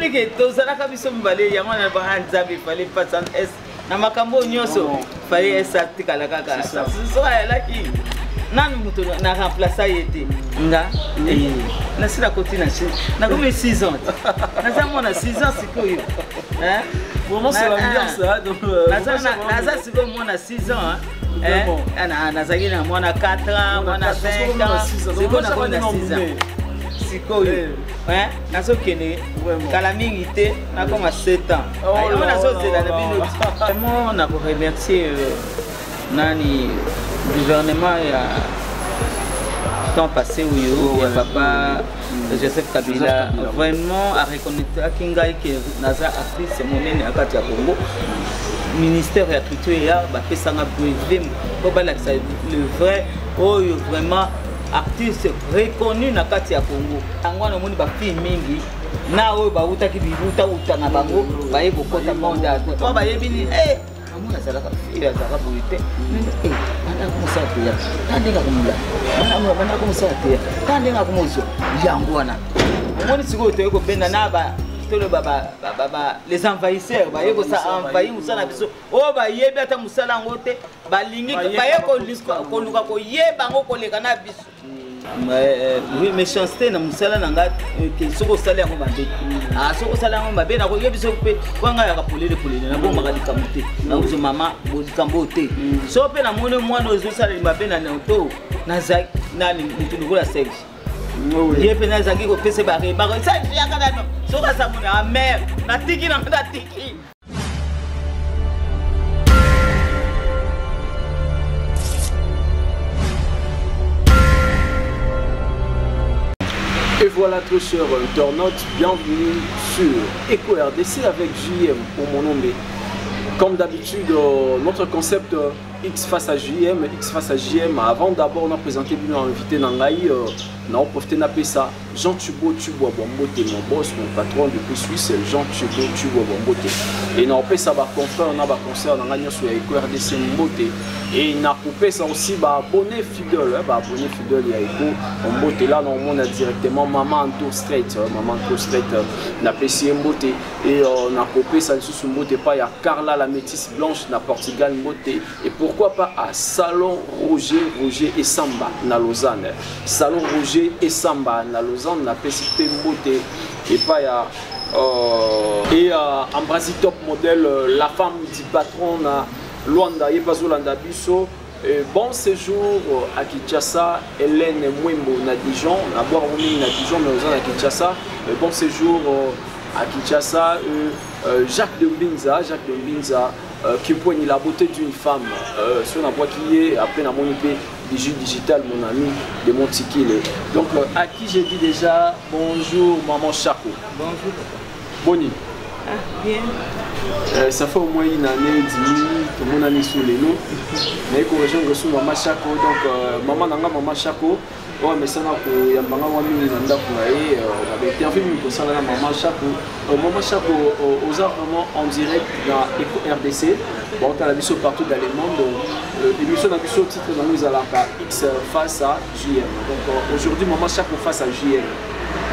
Oyebi ke tozalaka biso mibale, yango wana baka Nzambe fale mpasa s na makambo oyo nyonso, fale s atikala kaka soki ayalaki nanu moto na remplaça ye te. Nga nasi nakoti na nakomi 6 ans, naza mwana 6 ans sikoyo. Vraiment, c'est l'ambiance, hein, donc, naza sikoyo mwana 6 ans, nazalaki na mwana 4 ans, mwana 5 ans, sikoyo nakomi na 6 ans sikoyo. Nazokende kala mingi te, nakoma 7 ans, yango nazozela na bino. Vraiment nakoremercier nani, gouvernement ya temps passé oyo ya papa Joseph Kabila. Vraiment areconnaîtraki ngai ke naza actrice monene ya kati ya Congo. Ministère ya culture ya bapesanga brevet mpo balakisa le vrai oyo vraiment artiste reconnu na kati ya Congo. Yango wana omoni bafille mingi na oyo bautaki bilutauta na bango baye kokota monde po bayebi nini. Amona azalaka fille, azalaka boye te. Banda komosala théâtre, ta ndenge akomula, banda komosala théâtre, ta ndenge akomozwa. Yango wana omoni sikoyo toye kobenda na toloba les envahisseurs baye kosa envahi mosala na biso, oyo bayebi ata mosala yango te, balingi baye koluka koyeba yango koleka na biso. Oui, méchanceté na mosala na nga, soki osali yango mabe, soki osali yango mabe, nakoyebi soki mpe po ngai yaka polele polele, nabombaka likambo te. Nakozo mama likambo oyo te. Soki mpe namoni mwana oyo ezosala mabe na to nazali nani, motu lokola Serge, ye mpe nazalaki kopesa barebako yaka nano. Soki asamona amere, natiki nango, natiki. Et voilà, très chers internautes, bienvenue sur Echo RDC avec JM pour mon nom. Comme d'habitude, notre concept X face à JM, X face à JM. Avant d'abord, on a présenté un invité na ngai, on a profité ça. Jean Tubo Tubo Bombote, mon boss, mon patron depuis Suisse, Jean Tubo Tubo Bombote. Et on a ça ba confrère, on a ba concert dans la sur Echo RDC Mbote. Et on a coupé ça aussi ba abonné fidèle, hein, ba abonné fidèle ya Echo Mbote. Là, on a directement Maman Anto Straight, hein, Maman Anto Straight, na PC Mbote. Et on a coupé ça sous Mbote pas ya Carla la métisse blanche na Portugal Mbote. Et pourquoi pas à Salon Roger Roger et Samba na Lausanne. Salon Roger et Samba na Lausanne na PCP Mbote. Et pas ya et Ambrasi top modèle, la femme du patron na Luanda, ye bazolanda biso. Et bon séjour à Kinshasa, Hélène Mwembo na Dijon, na boire mingi na Dijon, mais oza na Kinshasa. Et bon séjour à Kinshasa, Jacques de Mbinza, Jacques de Mbinza, qui poigne la beauté d'une femme. Sur la voie qui est après la monipé Digital, mon ami de Montikile. Donc à qui j'ai dit déjà bonjour maman Chako. Bonjour papa. Boni. Ah, bien. Ça fait au moins une année et demie, tout le monde a mis sous les lots. Mais il rejoindre sous maman Chako. Donc maman nanga maman Chako. Ouais, mais ça n'a pas il y a maman mingi na ndako na ye, na ba interview mingi kosala na maman Chako. Maman Chako, oza vraiment en direct dans Echo RDC. Bon, t'as la biso partout dans le monde. Émission na biso titre dans nous ezalaka X face à JM. Donc aujourd'hui maman Chako face à JM.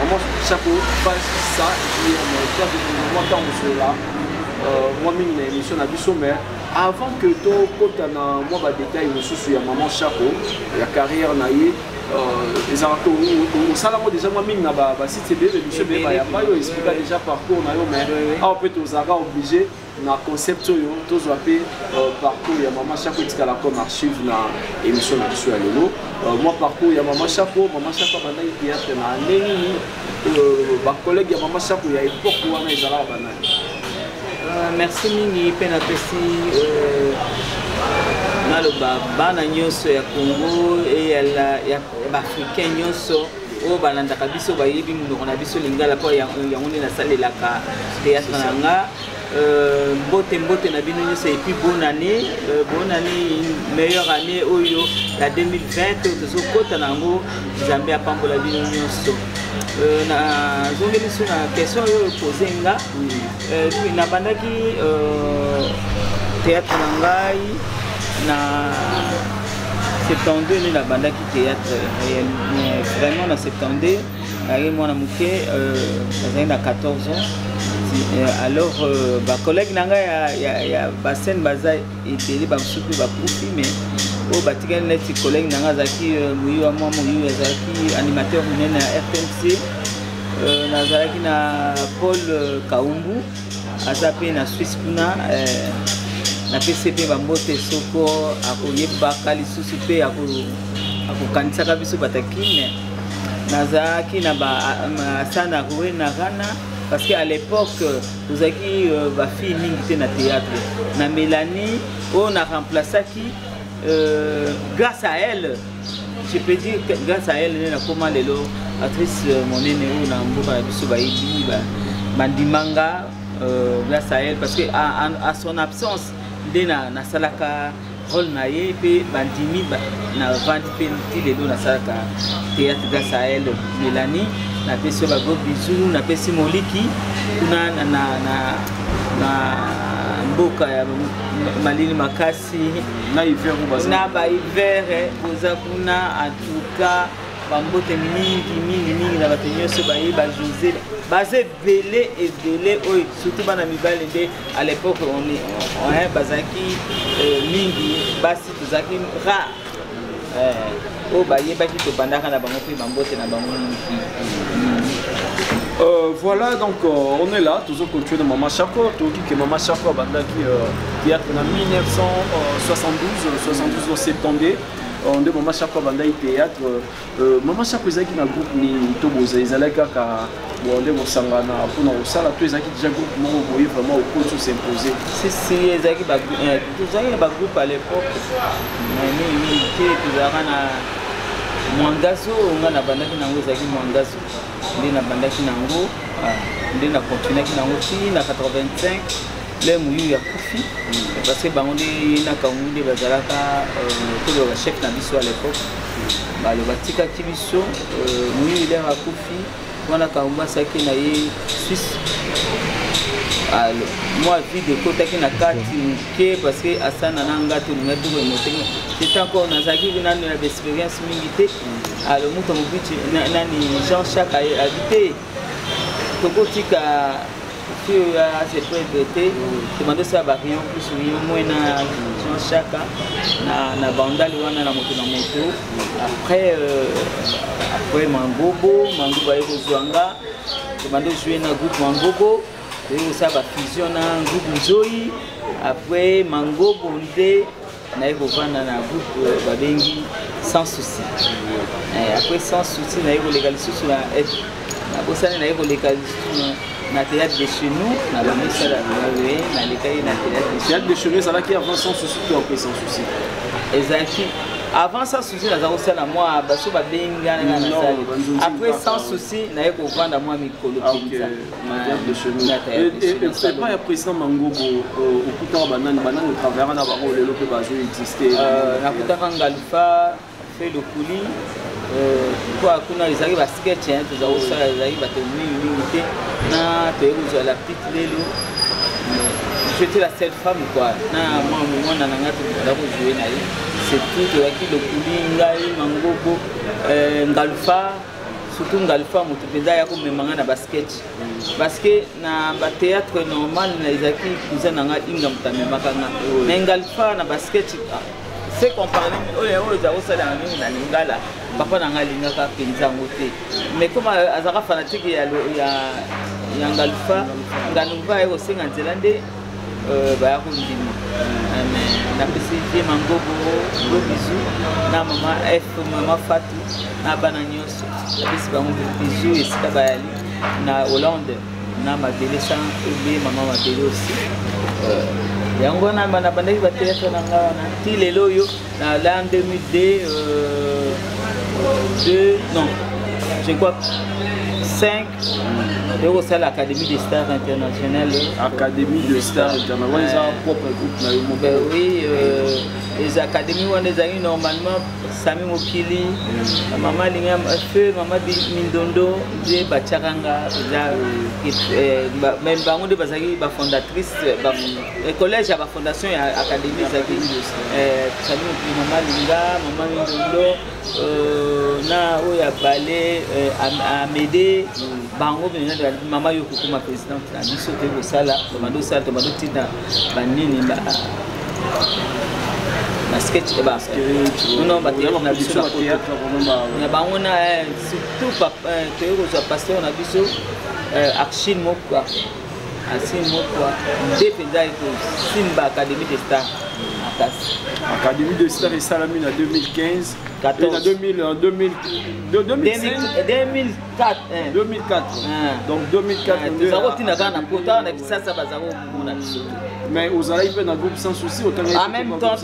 Maman Chako face à JM. Toi de moi tant là. Moi mingi na émission na biso, mais avant que to kota na moi ba détail mosusu ya maman Chako ya carrière na ye, ezalaka osalango déjà mwa mingi na basite ebele, émission ebele bayamba yo, explika déjà parcours na yo, mais awa mpe tozalaka obligé na concept oyo tozwa mpe parcours ya mama Chako etikala comme archive na émission na biso ya lelo. Mwa parcours ya mama Chako, mama Chako abandaki théâtre na ndenge nini? Bacollègue ya mama Chako ya époque wana ezalaka banani? Merci mingi mpe napesi naloba bana nyonso ya Congo e ya baafricain nyonso oyo balandaka biso, bayebi monoko na biso lingala, mpo yango nde nasalelaka théâtre na nga. Mbote mbote na bino nyonso et puis bonne année, bonne année, meilleure année oyo ya 2020 oyo tozokɔta na yango. Nzambe apambola bino nyonso. Nazongeli so na question oyo opose nga. Nabandaki théâtre na ngai na 72 nde nabandaki théâtre réel, vraiment na 72. Nazalaki mwana moke, nazalaki na 14 ans. Alors bacollègue na ngai ya bascène baza ebele, bamosusu mpe bakufi, mais oyo batikali neti collègue na ngai azalaki Moyiwa mwa Moyiwa, azalaki animateur monene ya RTNC. Nazalaki na Paul Kaumbu, aza mpe na Suisse kuna. Napesi mpe bambote soko akoyebaka lisusu mpe akokanisaka biso batakine. Nazalaki na Asana Roue na Rana, parce que à l'époque tozalaki bafille mingi te na théâtre. Na Mélanie oyo na remplaçaki, grâce à elle, je peux dire que grâce à elle nde nakóma lelo actrice monene oyo na mboka na biso bayebi, bandimanga, grâce à elle, parce que à son absence nde nasalaka rôle na ye mpe bandimi, navandi mpe ti lelo nasalaka théâtre grâce à elle. Mélanie, napesi yo bagros bisous. Napesi Moliki kuna na mboka ya malili makasi. Na hiver oyo baza. Na bahiver boza kuna. En tout cas, bambote mingi mingi mingi na bato nyonso bayeba José, baza ebele ebele oyo, surtout bana mibali nde à l'époque bazalaki mingi, basi tozalaki rare. Oyo bayebaki, tobandaka na bango mpe, bambote na bango mingi. Voilà, donc on est là, toujours continuer de Mama Chako, tout que Mama Chako abandaki théâtre en 1972, 72 au 72, nde Mama Chako abandaki théâtre. Mama Chako ezalaki na groupe nini to boza ezalaki kaka bon nde bosangana mpona kosala, to ezalaki déjà groupe moko boye vraiment okoti os'impose? Si, si, ezalaki, tozalaki na bagroupe à l'époque, mais mingi mingi te. Tozalaka na Mwangazo. Nga nabandaki nango, ezalaki Mwangazo nde nabandaki nango, nde na continuaki nango ti na 85 le Moyuyu akufi, parce que bango nde na Kangu nde bazalaka toloba bachef na biso à l'époque. Balo batikaki biso, Moyuyu lere akufi wana, Kangu asalaki na ye Suisse, mwa vide ekotaki na kati moke, parce que asana na nga tolinga tokomote. C'était encore, nazalaki nano na baexpérience mingi te. Alors moto mobiti nani, Jean Chak abi te tokotika fi oyo ase perdre te, tobandi osala baréunion plus réunion moi na Jean Chaka na bandali wana na moto na moto. Après Mangobo aye kozwa nga, tobandi ojouer na groupe Mangobo, toye kosala bafusion na groupe Nzoi. Après Mangobo nde naye kovanda na groupe babengi Sans Souci. Après Sans Souci, naye koleka lisusu na, nabosani, naye koleka lisusu na Théâtre de chez nous. Na bamisala nalekaki na Théâtre de Théâtre de chez nous ezalaki avant Sans Souci to après Sans Souci? Ezalaki avant Sans Souci. Naza kosala mwa baso babengana nga nasali. Après Sans Souci, naye kovanda mwa mikolo mpenza. Epai ya président Mangobo, okutaka banani? Banani otravaillaka na bango lelo mpe bazo existe? Nakutaka Ngalufa fe Lokuli po kuna ezalaki basketch toza kosala, ezalaki bato mingi mingi te. Na toye kozwa la petite lelo, j'étais la seule femme quoi, na mwa mwana na nga tobanda kojouer na ye, c'est tout. Toyaki Lokuli, ngai, Mangobo, Ngalufa, surtout Ngalufa moto mpenza aya komema nga na basketch, parce que na bathéâtre normal ezalaki cousin na nga Inga moto amemaka nga, mais Ngalufa na basketch, c'est comparé oyo eza kosalaka mingi na lingala. Papa na nga alingaka mpenza yango te, mais comme azalaka fanatique ya Ngalufa, Ngalufa aye kosenga nzela nde baya kondima. Napesi vie Mangobo gros bisou, na mama F, mama Fatu, na bana nyonso, napesi bango bisou esika bayali na Hollande, na Mabele, sans oublier mama Mabele aussi. Yango wana nabandaki bathéâtre na nga wana ti lelo oyo na l'an 2002, 2, non, je crois 5, toyei Académie des Stars Internationales. Académie de Stars Internationales eza propre groupe na yo moko? Ben oui, les académies wana ezalaki normalement Sami Mokili, mama alinga feu mama Mindondo nde batiaka nga eza, mais bango nde bazalaki bafondatrice, collège ya bafondation ya académie ezalaki Sami Mokili, mama Alinga, mama Mindondo, na oyo ya ballet Amédée. Bango mpenza mama yo kokoma présidente na biso, toyei kosala, tobanda osala, tobanda otinda banini, basketch, non, bathéâtre na biso na bango na surtout toyei kozwa pasteur na biso Archine Mokwa. Archine Mokwa nde mpenza ekosimba Académie de Star makasi. Académie de Star esalami na 2015, na 2000, 2005, 2004. 2004, donc 2004. Toza kotinda kaka na poto, awa na Kisasa baza komona biso te. Mais ozalaki mpe na groupe Sans Souci? En même temps,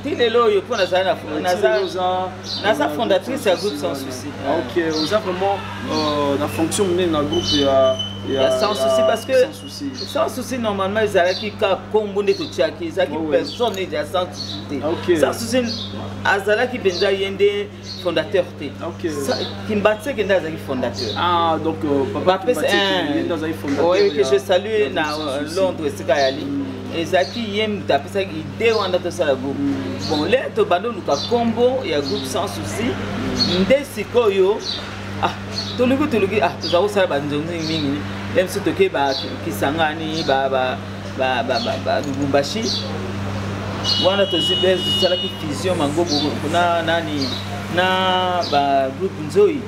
ti lelo oyo mpo nazali naza fondatrice ya groupe Sans Souci. Ok, oza vraiment na fonction monene na groupe ya ya Sans Souci, parce que Sans Souci normalement ezalaki ka kombo nde totiaki, ezalaki personne ya Sans Souci te. Sans Souci azalaki mpenza ye nde fondateur te, Kimbanseke nde azalaki fondateur. Ah, donc papa Kimbanseke que je salue na Londres esika yali, ezalaki ye moto apesaki idée wana tosala groupe. Bon, le tobanda oluka kombo ya groupe Sans Souci nde sikoyo, ah, toluki toluki, ah, toza kosala banzonzi mingi le biso toke bakisangani, Lubumbashi wana, tozwi tosalaki fusion mangobo na nani, na bagroupe Nzoi.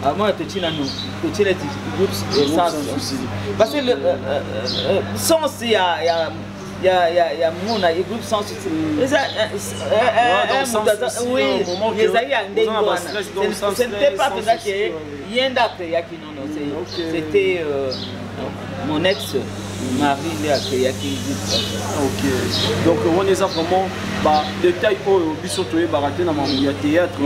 Amona totie nanu, totie neti groupe Sans Souci, parce que sens ya mona groupe Sans Souci eza, oui, ezali ya ndenge wana. Ce n'était pas mpenza ke ye nde acréaki, non, non, c'était mon ex mari nde acréaki groupe. Ok, donc wana eza vraiment badétail oyo biso toyebaka te na mambo ya théâtre,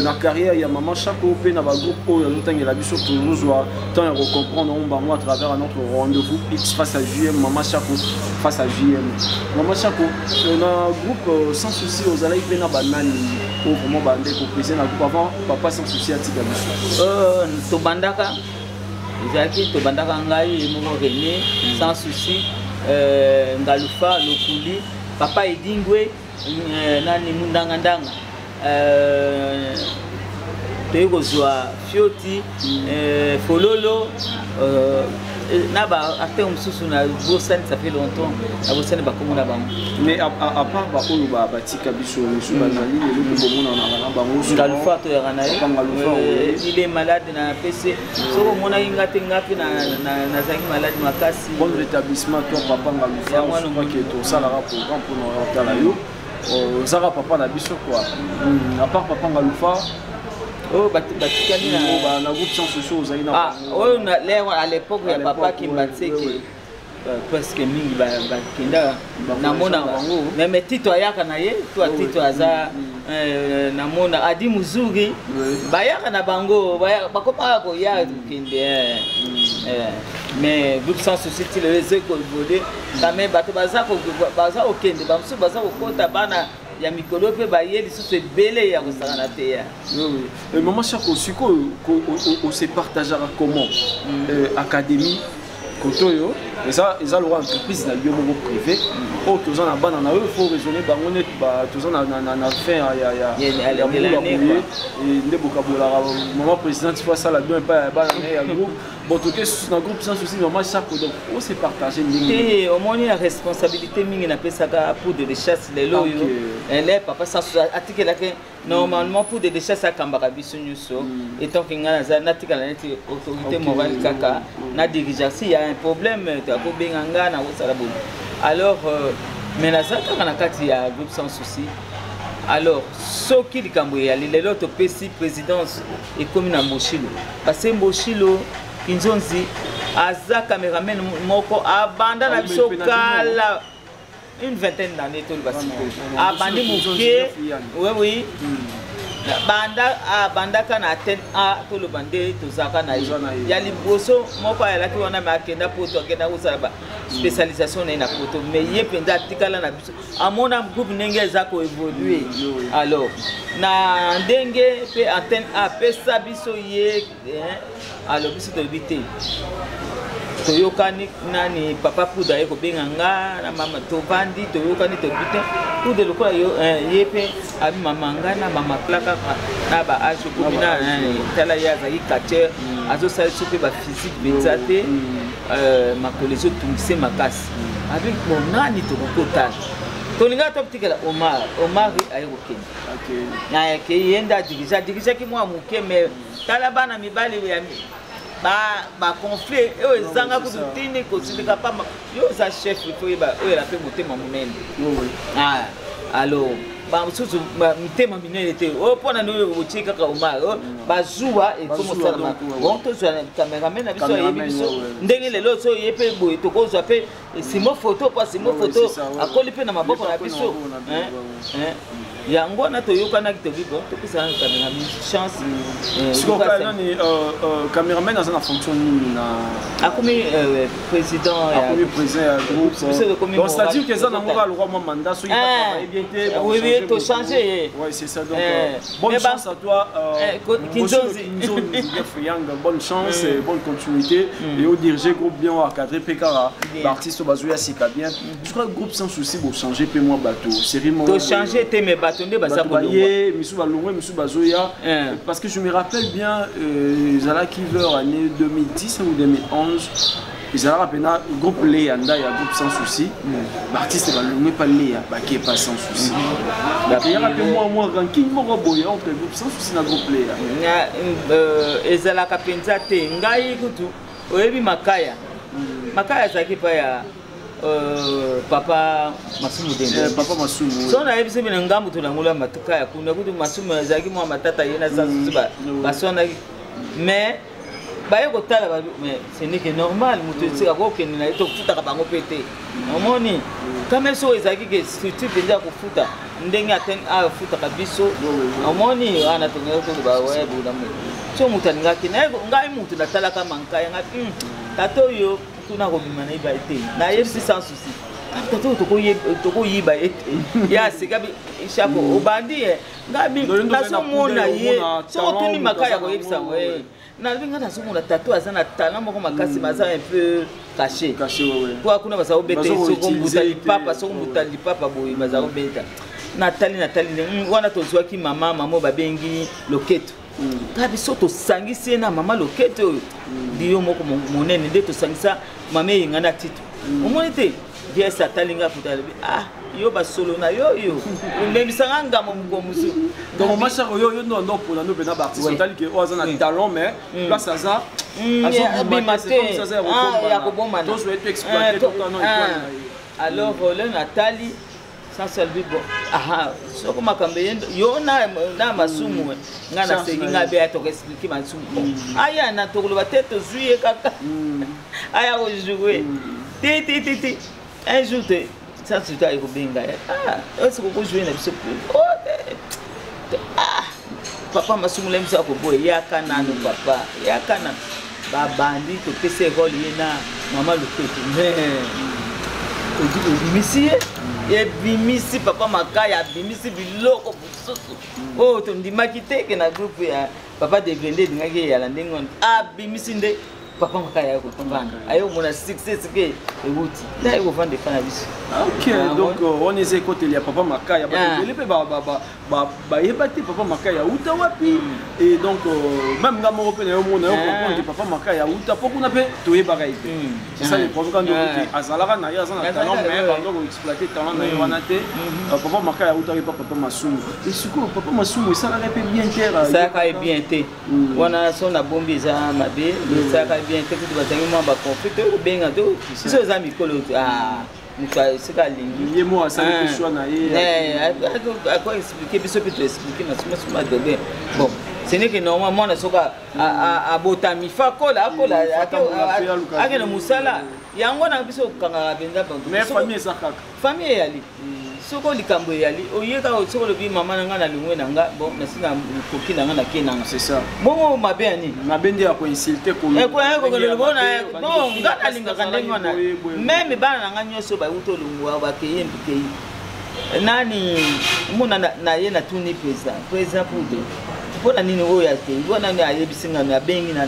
na carrière ya mama Chako mpe na bagroupe oyo azotangela biso. Tozozwa temps ya kocomprendre ngo bango à travers notre rendez-vous X face à JM, mama Chako face à JM. Mama Chako, na groupe Sans Souci ozalaki mpe na banani oyo vraiment bande kopese na groupe avant papa Sans Souci atika biso? Tobandaka, ezalaki tobandaka ngai moko, René Sans Souci, Ngalufa Lokuli, papa Edingwe, nani, Mundangandanga, toyei kozwa Fioti, Fololo na baacteur mosusu na bosani, ça fait longtemps na bosani bakombo na bango. Mais à part baoyo batika biso, mosusu bazali lelo mpe bomonanaka na bango? Ngalufa toyaka na ye, il est malade na pc. Soki omonaki nga te, nga mpe nazalaki malade makasi. Bon rétablissement toi, papa Ngalufa, ke tosalaka programme mpona otala yo, ozaka papa na biso quoi. À part papa Ngalufa, oyo batikali na groupe Sans Souci ozali na? Oyo l'heure à l'époque ya papa Kimbanseke, presque mingi bakenda, namona bango. Mais Tito ayaka na ye to Tito aza, namona Adi Muzuri, bayaka na bango, bakomaka koya kokende. Mais groupe Sans Souci ti lelo eza koévoluer quand même, bato baza kokende, bamosusu baza kokota, bana ya mikolo mpe baye lisusu ebele ya kosangana te ya. Oui. Maman Chako, sikoyo ose partageaka comment académie koto oyo eza lokwa entreprise na yo moko privé oyo toza na bana na oyo, faut raisonner bango neti toza na fin ya mbula boye nde bokabolaka. Mama présidente faut asala don epai ya bana na ye ya groupe. Bon, toke susu na groupe Sans Souci, mama Chako, donc ose partage ndenge? Te, omoni na responsabilité mingi napesaka poudre de chasse lelo oyo ele papa Sans Souci atikelaki. Normalement poudre de chasse akambaka biso nyonso, étant que ngai naza natikala neti autorité morale kaka na dirigeant. Si y a un problème, akobenga ngai, nakosala boye. Alors mais naza kaka na kati ya groupe Sans Souci. Alors soki likambo eyali lelo, topesi présidence ekomi na Moshilo, parce que Moshilo Kinzonzi aza cameraman moko abanda na biso kala, une vingtaine d'années toloba sikoyo, abandi moke, oui, banda abandaka na Antenne A, toloba nde tozalaka na ye ya liboso moko ayalaki wana. Me akenda poto, akenda kosala ba spécialisation na ye na poto, mais ye mpenza atikala na biso, amona groupe ndenge eza koévoluer. Alors na ndenge mpe Antenne A apesa biso ye, alors biso tolobi te. Toyokani nani, papa Poudre aye kobenga nga na mama, tovandi, toyokani, tobi te Poudre lokola yo, ye mpe abi mama nga na mama kla kaka na ba age okomi na tala, ye azalaki catcheur, azosala biso mpe baphysique mpenza te, makolo ezotungise makasi. Abi bon, nani tokokotala? Tolingaka totikela Omar. Omar aye kokende, akei, ye nde adirige, adirigeaki mwa moke, mais tala bana mibali ya baconflit oyo ezanga kutu tini kosilika pamba. Yo oza chef, il faut oyeba oyela mpe motema monene. Alors bamosusu mitema minene te, oyo mpona nini otie kaka Omar? Bazuwa ekomosalama. Bon, tozwa cameraman na biso, ayebi biso ndenge lelo so ye mpe boye, tokozwa mpe Simo Photo, mpo Simo Photo akoli mpe na maboko na biso. Yango wana toyokanaki, tobi bon, topesa nano cameraman chance. Sikoyo nani cameraman aza na fonction nini na Akomi président. Akomi président ya groupe, donc c'est à dire que eza nango kaka lokwa mwa mandat, soki travaille bien te. Oui oui, tochange ye. Ouais, c'est ça. Donc bonne chance à toi, Kinzonzi. Kinzonzi Yang, bonne chance et bonne continuité et au diriger groupe bien, encadré mpe kaka baartiste bazoya sika bien. Je crois que groupe Sans Souci bochange mpe mwa bato série moko. Tochange te, mais bato nde baza. Baye misu balongwe, misu bazoya, parce que je me rappelle bien, ezalaki vers année 2010 ou 2011, ezalaka mpena groupe Leya nda ya groupe Sans Souci, baartiste balongwe pa Leya, bake pa Sans Souci. Eyaka mpe mwa ranking moko boye entre groupe Sans Souci na groupe Leya. Ezalaka mpenza te. Ngai kutu oyebi Makaya, Makaya azalaki epai ya papa Masumu Dende. Papa Masumu. So nayebisi bino, ngambu tolangola Makaya kuna kutu Masumu azalaki mwa matata, ye na Sans Souci baswanaki, mais baye kotala, mais ce n'est que normal, moto esika kokende na ye, tofutaka bango mpe te. Omoni kame soki ezalaki ke structure mpenza ya kofuta ndenge afutaka biso, omoni wana tongaki toloba webulamu. So moto alingaki ngai, moto natalaka Mankaya, ngai tata oyo tuna kobima na yeba te, nayebisi Sans Souci, tata oyo tokoyiba ye te, ye aseka shako obandi ye. Ngai nazomona ye, soki otuni Makaya koyebisa yango, nalobi ngai nazomona tato aza na talent moko makasi, mais aza un peu caché po kuna baza kobeta soko mbuta lipapa, soko mbuta lipapa boye baza kobeta. Natali, natali wana tozwaki mama oyo babengi Loketo, kaka biso tosangisi ye na mama Loketo oyo diyo moko monene nde tosangisa mama Eyenga na Tito. Omoni te Dies atali nga kuta, alobi: "Ah, yo basolo na yo, yo omemisanga ngambo moko mosusu." Donc mama Charo, yo ndo ndo mpona no mpena baartiste, otali ke oyo aza na talent, mais place aza abima te, ya kobombana. Tozwa ye to exploite. Alors le natali Sans alobi: "Bon, aha, soko makambo yo na Masumu, ngai nasengi ngai be ya tokoexplike Masumu. Bon, aya na tokoloba te, tozwi ye kaka, aya kojoue te te te te." Un jour te Sans Souci aye kobenga ye: "Ah, est-ce kokojoue na biso?" "Ah, papa Masumu la biso akoboya, yaka nano papa, yaka nano." Babandi topesa role ye na mama Loketo, mais obimisi ye, ebimisi papa Makaya, abimisi biloko mosusu oyo tondimaki te ke na groupe ya papa Devende elingaki eyala ndenge wana. Abimisi nde papa Makaya aye kovanda, aye komona succès sike ewuti nde aye kovanda epa na biso. Ok, donc wana eza ekoteli ya papa Makaya. Bato ebele mpe bayeba te papa Makaya auta wapi. Et donc même nga moko mpe na yo mona yo comprendre que papa Makaya auta mpo kuna mpe toyebaka ye te. C'est ça le problème, quand okoki azalaka na ye, aza na talent, mais bando koexploite talent na ye wana te. Papa Makaya autaki pa papa Masumu. Et sikoyo papa Masumu esalaka mpe bien te? Esalaka ye bien te wana, so nabombi eza mabe, esalaka bien te. Kutu bazangi mwa baconflit, tokobenga to biso eza mikolo, moto esika alingi. Ye mo asali mpe choix na ye. Ako explique biso mpe toexplike Masumu adobe. Bon, ce n'est que normal, mwana soki abotami fa akola, akola, akende mosala yango na biso okangaka mpenza. Mais famille eza kaka. Famille eyali, soko likambo eyali, oye kaka soki olobi: "Mama na ngai, nalongwe na nga, bon, nasi na koki na ngai, nake na nga." C'est ça. Bongo mabe ya nini? Mabe nde ya koinsulte. Non, nga nalingaka ndenge wana. Même bana na ngai nyonso bauti olongwa, bakeye mbikei nani, mona na ye, natuni président Poudre. Mpona nini oyo ate wana nde ayebisi nga abengi na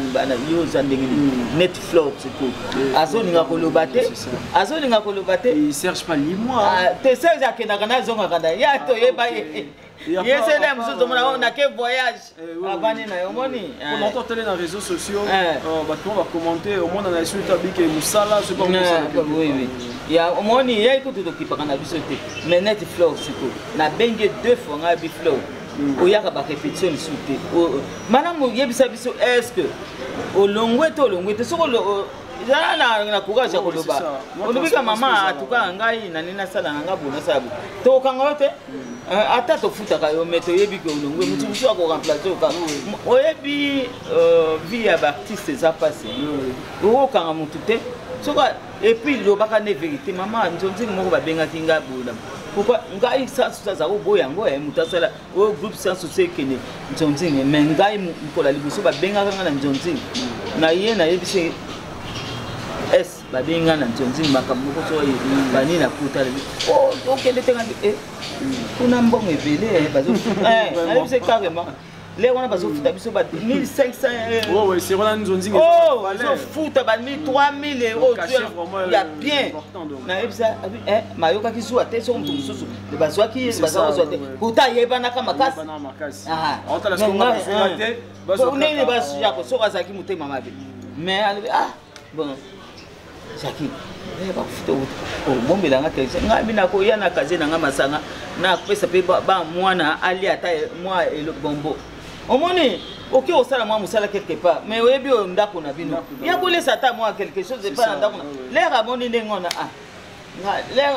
yo oza ndenge nini hmm. Net flor sikoyo eh, azolinga koloba te, azolinga koloba te. Serge pas limwa ah, te. Serge akendaka na azongaka na ye, ah, toyeba ye. Ye sele ya mosusu omona oh, nake voyage eh, avandi na yo omoni. Eh. Totele na réseaux sociaux euh, bato mo bacommente omona na esu tabike mosala. Ya omoni ye kutu tokipaka na biso te, mais net flor sikoyo nabengi deux fois ngai bi flor oyaka barépétition lisusu te. Malamu oyebisa biso, est ce que olongwe te? Olongwe te, soki ezala na courage ya koloba, olobika mama atuka ngai nani nasala na nga boye, nasala boye, tokokanga yo te. Euh, ata tofutaka yo, mais toyebi ke olongwe, motu mosusu akoremplace yo kaka. Oyebi euh, vie ya baartiste eza mpasi, okokanga motu te soki. Et puis lobaka nde vérité. Mama nzonzingi moko babengaki ngai boye, pourquoi ngai sans souci aza koboya yango, eh, moto asala oyo groupe sans souci ekende nzonzingi. Mais ngai mokolo ya liboso babengaka ngai na nzonzingi na ye, nayebisi s babengi ngai na nzonzingi makambo moko so banini nakuta oh, okende te. Ngai eh, kuna mbongo ebele, eh, nayebisi carrément lere wana bazofuta biso ba 1500, ozofuta ba 3000 oyo ya bien. Nayebisa mayokaki zuwa te soki moto mosusu bazwaki, baza kozwa te, pourtant ayebanaka makasi. Nini bazwako soki azalaki motema mabe, mais alobi ah bon, Jackie bakufuta obombelanga te, ngai bi nakoya na kaze na ngai masanga napesa mpe bamwana alia ata mwa bombo. Omoni oki osala mwa mosala quelque part, mais oyebi oyo ndako na bino ya kolesa ata mwa quelque chose epa na ndako. Lere amoni ndenge wana, ah lere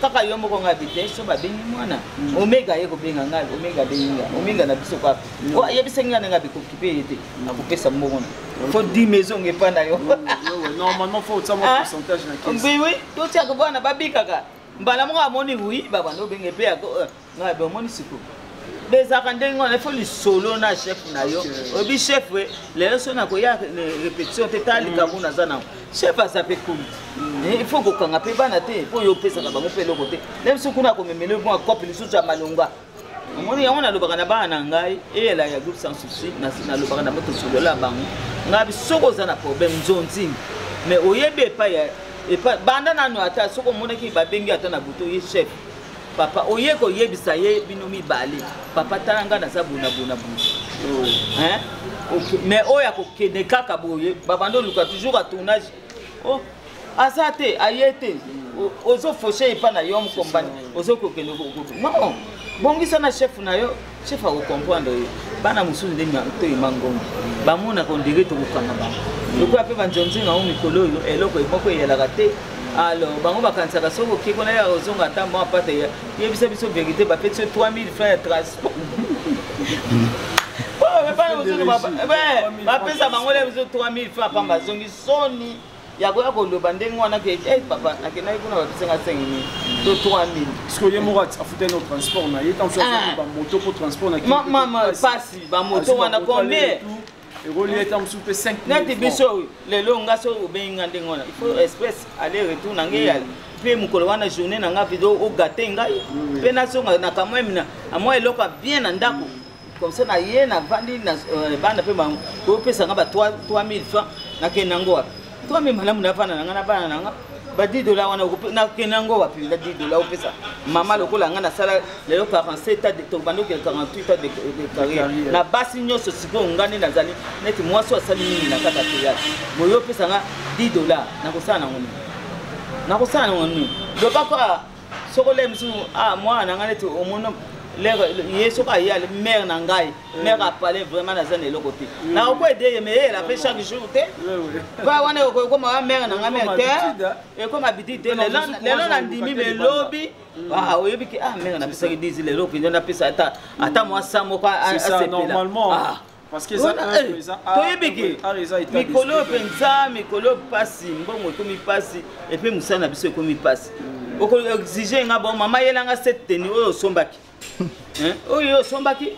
kaka yo moko ngai bi te so babengi mwana Omega ye kobenga ngai, Omega abengi ngai, Omega na biso kaka ayebisaki ngai ndenge abikokipe ye te, akopesa mbongo na faut 10 maison epa na yo. Normalement faut otia mwa pourcentage na caisse. Oui oui, totiaka bwana babikaka mbala moko amoni wi babanda obenge mpe ngai bomoni sikoyo bezalaka ndenge wana. Ifo lisolo na chef na yo, oyebi chef lelo so nakoya répétition te, ta likambo naza nango, chef aza mpe kulu. Il faut kokanga mpe bana te mpo oyo opesaka bango mpe eloko te. Le biso kuna akomemele mwa cope lisusu ya malonga. Omoni yango, nalobaka na bana na ngai eyela ya groupe sans souci, nalobaka na moto solola bango ngai soki oza na problème nzonzini, mais oyebi epai epai banda nano, ata soki omonaki babengi ata na butu, oye chef papa, oye koyebisa ye bino mibale, papa tala ngai naza bona bona boye, mais oyo akokende kaka boye, babanda oluka toujours a tournage, oh, aza te, aye te, ozofoshe epa na yo mokombani, ozokokende non bongisa na chef na yo, chef akocomprendre yo. Bana mosusu nde toyema ngongo bamonaka ondire tokokanga bango lokola mpe banzonzinga yango mikolo oyo eloko moko eyelaka te. Alors bango bakanisaka soki oke kuna ya ozonga ata mwa pate. Yebisa biso vérité, bapesi yo 3000 francs ya transport, bapesa bango le biso 3000 francs pamba, azongi soni ya koya koloba ndenge wana ke eh, papa nakendaki kuna bapesanga 5000 to 3000. Parce que ye moko afutaki no transport na ye, ntango bamoto mpo transport na mama pasi, bamoto wana combien? Ekoli eta mosusu mpe 5. Neti biso lelo nga so obengi nga ndenge wana, il faut express aller retour na ngai mpe mokolo wana journée na nga video ogate ngai mpe nazonga na kamweme na mwa eloko ya bien na ndako, comme ça na ye navandi na banda mpe opesa nga ba 3000 francs, nakende yango wapi? 3000 malamu navanda na nga na bana na nga, ba 10 $ wana nakende yango wapi? Na 10 $ opesa mama lokola nga nasala lelo 47 ans, tobandi okende 48 ans de carrière na basi nyonso. Sikoyo nga nde nazali neti mwasi oyo asali mingi na kati ya théâtre boye, opesa nga 10 $, nakosala nango nini? Nakosala nango nini? Lobaka soko le mosusu ah mwana na ngai neti omoni lere ye soki aye mare na ngai, mare apale vraiment naza na eloko te, nakoki ede ye, mais eyela mpe chaque jour te. Pa wana ekoma wa mare na ngai, mare te, ekoma habitude te. Lelo nandimi, mais lobi oyebi ke ah mare napesaki 10, lelo mpenza napesa ata mwa sa moko asepela. Parce que toyebi ke mikolo mpenza, mikolo mpasi, mbongo ekomi mpasi, et puis mosala na biso ekomi mpasi. Okoexige nga bon mama yelanga cette tenue oyo osombaki, oyo osombaki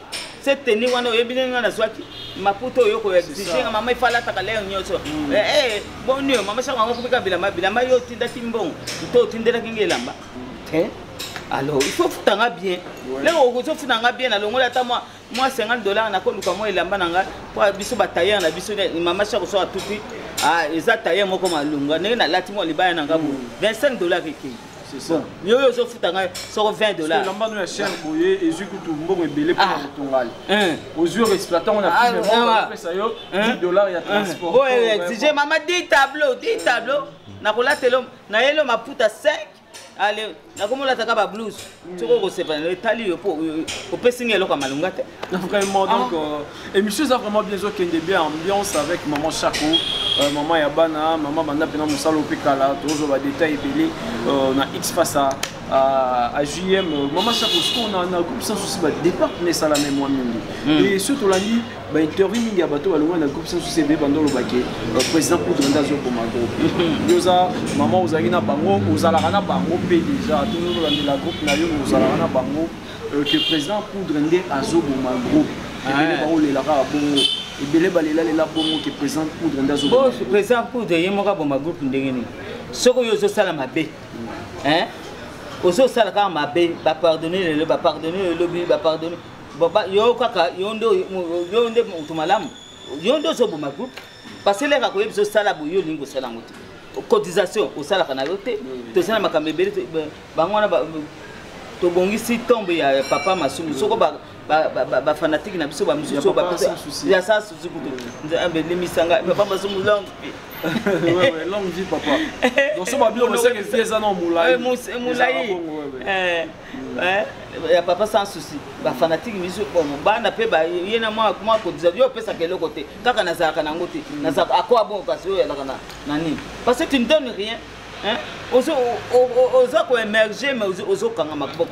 cette tenue wana, oyebi ndenge nga nazwaki maputa oyo, koexige nga mama ifa alataka lere nyonso boni oyo mama saka yango komika bilamba bilamba yo otindaki mbongo to otindelaki nga elamba te. Alors il faut futanga bien, lero okozofutanga bien, nalongoli ata mwa. Mwa 50 $ nakoluka mwa elamba na ngai mpo biso batailleur na biso, mama Shako so atuti, ah, eza tailleur moko malunga ndenge nalati mwa libaya na ngai boye, 25 $ ekei. Bon, yo oyo ozofuta ngai soko 20 $. Elamba no ya cher boye, ezwi kutu mbongo ebele mpona kotongala, ozwi exploitant ngo na film, opesa yo 10 $ ya transport. Oyo exige mama 10 tableau, 10 tableau nakolatela, nayeli maputa 5, ale nakomolataka bablouse. Soki okosepana, etali yo, mpo opesi ngai eloko ya malunga te. Vraiment, donc émission eza vraiment bien, ezokende bien, ambiance avec maman Chako, maman ya bana, maman banda mpena mosala ope kala. Tozwa badétail ebele na X face à JM. Maman Chako, sikoyo na groupe Sans Souci, badépart mpena esalama mwa mingi, et surtout tolandi bainterview mingi ya bato balongwa na groupe Sans Souci ebele, bando olobake président Poudre nde azokoma groupe. Yo oza mama, ozalaki na bango, ozalaka na bango mpe déjà, tozolandela groupe na yo, ozalaka na bango, que président Poudre nde azoboma groupe. Ebele baolelaka bongo, ebele balelalela bongo ke président Poudre nde azoboma. Président Poudre ye moko aboma groupe ndenge nini? Soki oyo ozosala mabe, ozosala kaka mabe, bapardonne lelo, bapardonne lobi, bapardonne yo kaka, yo nde moto malamu, yo nde ozoboma groupe, parce que leka koyebi osala boye, yo olingi kosala yango te, cotisation osalaka na yo te. Tosala makambo ebele bango wana. Tobongisi tombe ya papa Masumu, soko bafanatike na biso bamosusu ya Sans Souci kutu, Nzambe limisanga papa Masumu, longue vie. Longue vie, papa. Donc so babilo oseke vie eza na molai. Molai ya papa Sans Souci. Bafanatike miso bana mpe ye na mwa cotisation, yo opesaka eloko te, kaka nazalaka nango te, akoa bongo, kasi oyo alaka na nini? Parce que tu ne donnes rien. Oza koémerger, mais ozokanga maboko.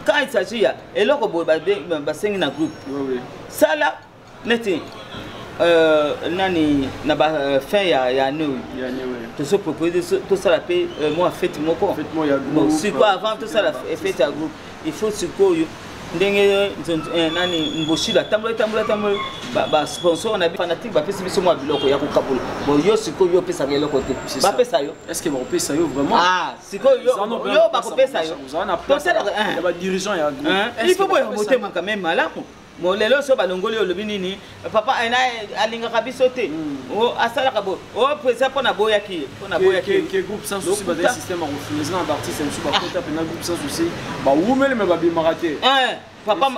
Quand il s'agit ya eloko boye basengi na groupe, sala neti nani na bafin ya année oyo, tozopropose tosala mpe mwa fête moko. Sikoyo, avant tosala fête ya groupe, il faut sikoyo ndenge nani Mboshilo atambola, tambola, tambola, basponsor na fanatique bapesi biso mwa biloko ya kokabola. Bon, yo sikoyo, yo opesaka eloko te, bapesa yo. Est ce que bakopesa yo vraiment? Ah, sikoyo yo bakopesa yo. Badirigeant ya Il faut boya motema quand même malamu. Mo lelo so balongoli, olobi nini? Papa alingaka biso te, asalaka bo o président mpo na boyaki ye, mpo na boyaki. Ke groupe Sans Souci bazali système ya kofinancer na baartiste mosusu, bakota mpena groupe Sans Souci, bawumeli me babimaka te. Papa,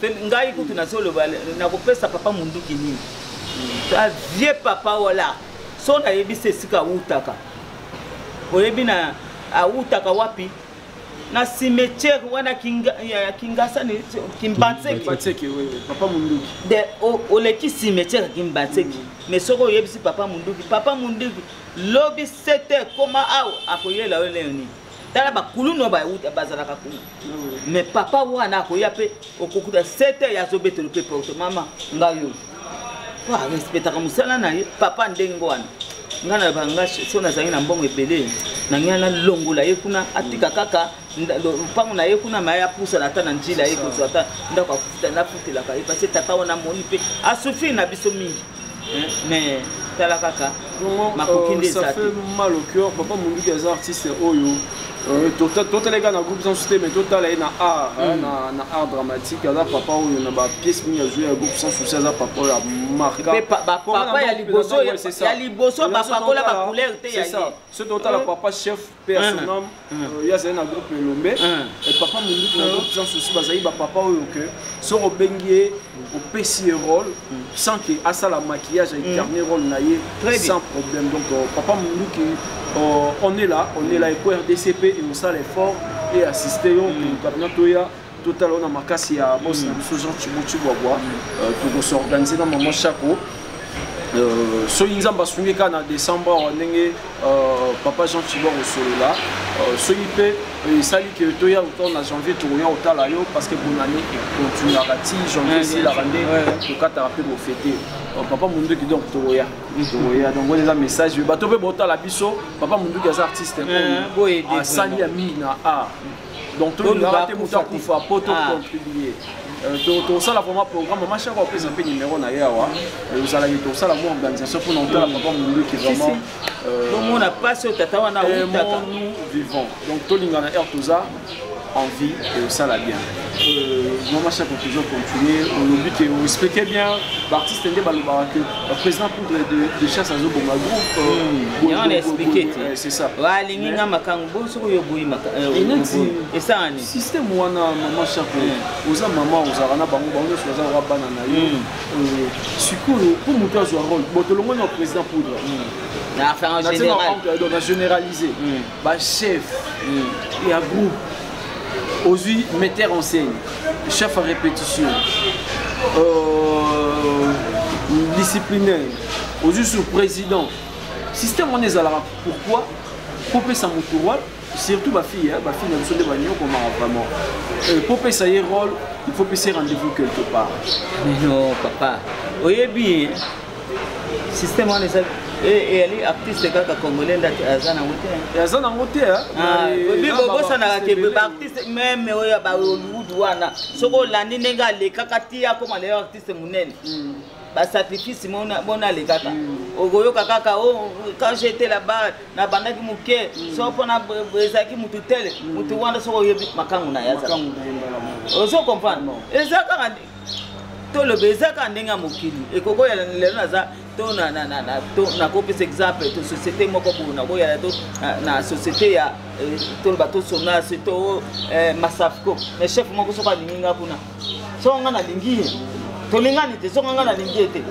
ngai kutu nazoloba, nakopesa papa Munduki nini? Vieux papa wala, so nayebisi esika awutaka, oyebi na awutaka wapi? Na cimetière wana ya Kingasani, Kimbanseke. Papa Munduki. De oleki cimetière ya Kimbanseke, mais soki oyebisi papa Munduki, papa Munduki lobi 7 heures koma awa, akoyela yo leo nini? Tala bakulunu bazalaka kuna, mais papa wana akoya mpe okokuta 7 heures azobetela mpe porte: "Mama, ngai oyo." Po arespectaka mosala na ye papa ndenge wana. Ngai na banga, so nazalaki na mbongo ebele na ngai, nalongola ye kuna, atika kaka lopango na ye kuna, ma ye apusana ata na nzela ye kozwa ata ndako afuta, nafutelaka ye, parce tata wana amoni mpe asouffrir na biso mingi, mais tala kaka makoki nde eza. Ça fait mal au cœur. Papa Munduki aza artiste oyo totaleka na groupe Sans Souci te, mais totala ye na art, na art dramatique. Aza papa oyo na bapièce mingi azwi ya groupe Sans Souci, aza papa oyo amarka. Papa ya liboso, ya liboso bapakola bacouleur te. Ya soki totala papa chef, pe ya son âme, ye azali na groupe Elombe, papa Munduki na groupe Sans Souci, bazali bapapa oyo ke soki obengi ye, opesi ye rôle, sans ke asala maquillage, aincarne rôle na ye sans problème. Donc papa Munduki, on est là, on est là. Eko RDCP et osala effort et assister yo kapina toya totala oyo na makasi ya boss na biso Jean Chibo Chibwabwa. Tokos'organiser na mama Chako, soki Nzambe asungi kaka na décembre awa, ndenge papa Jean Chibo akosolola, soki mpe esali ke toya autant na janvier, tokoya kotala yo, parce que bonne année econtinuaka ti janvier esilaka nde tokataka mpe bofete papa Munduki. Donc tokoya, tokoya. Donc wana eza message bato mpe botala biso. Papa Munduki aza artiste oyo asali ya mingi na art, donc tolingaka te moto akufa mpo tocontribue. Tosala vraiment programme. Mama Chako apesa mpe numéro na ye awa, ozalaki tosala mwa organisation mpona otala papa Munduki vraiment. Tomona mpasi oyo tata wana awutaka. Nous vivons, donc tolingana, aire toza. Envie et osala bien. Mama Chako, toujours continuer. Olobi ke expliquer bien baartiste nde balobaka que président poudre de chasse azoboma groupe. Yango na expliqué te. C'est ça. Alingi nga makango bo soki oyo oboyi esanga nini? Système wana, mama Chako, oza mama, ozalaka na bango, bango nyonso baza wa bana na yo. Sikoyo mpo moto azwa rôle, bon, tolongoni na président poudre. Enfin, en général. Donc na généraliser, bachef ya groupe, ozwi metteur en scène, chef à répétition, disciplinaire, ozwi sur président, système wana ezalaka pourquoi? Popesa motu rôle, surtout bafille, bafille na biso nde banyokomaka vraiment. Po pesa ye rôle, il faut pesa rendez-vous quelque part. Mais non, papa, oyebi système wana eza eyali artiste kaka congolais nde aza nango te. Aza nango te. Bobosanaka ke baartiste même oyo bahollywood wana, soki olandi ndenge alekaka ti akoma lelo artiste monene, basacrifice mona alekaka, okoyoka kaka: "Quand j'étais là-bas, nabandaki moke, so mpona ezalaki mutu tele mutu wana." Soki oyebi makangu na ye azala, ozo comprendre. Eza kaka toloba, eza kaka ndenge ya mokili. Ekokoyala lelo naza to nakopesa exemple to société moko boye, nakoyala to na société ya toloba tosona to Masafco, mais chef moko soki alingi nga kuna, soki nga nalingi ye, tolingani te, soki nga nalingi ye te,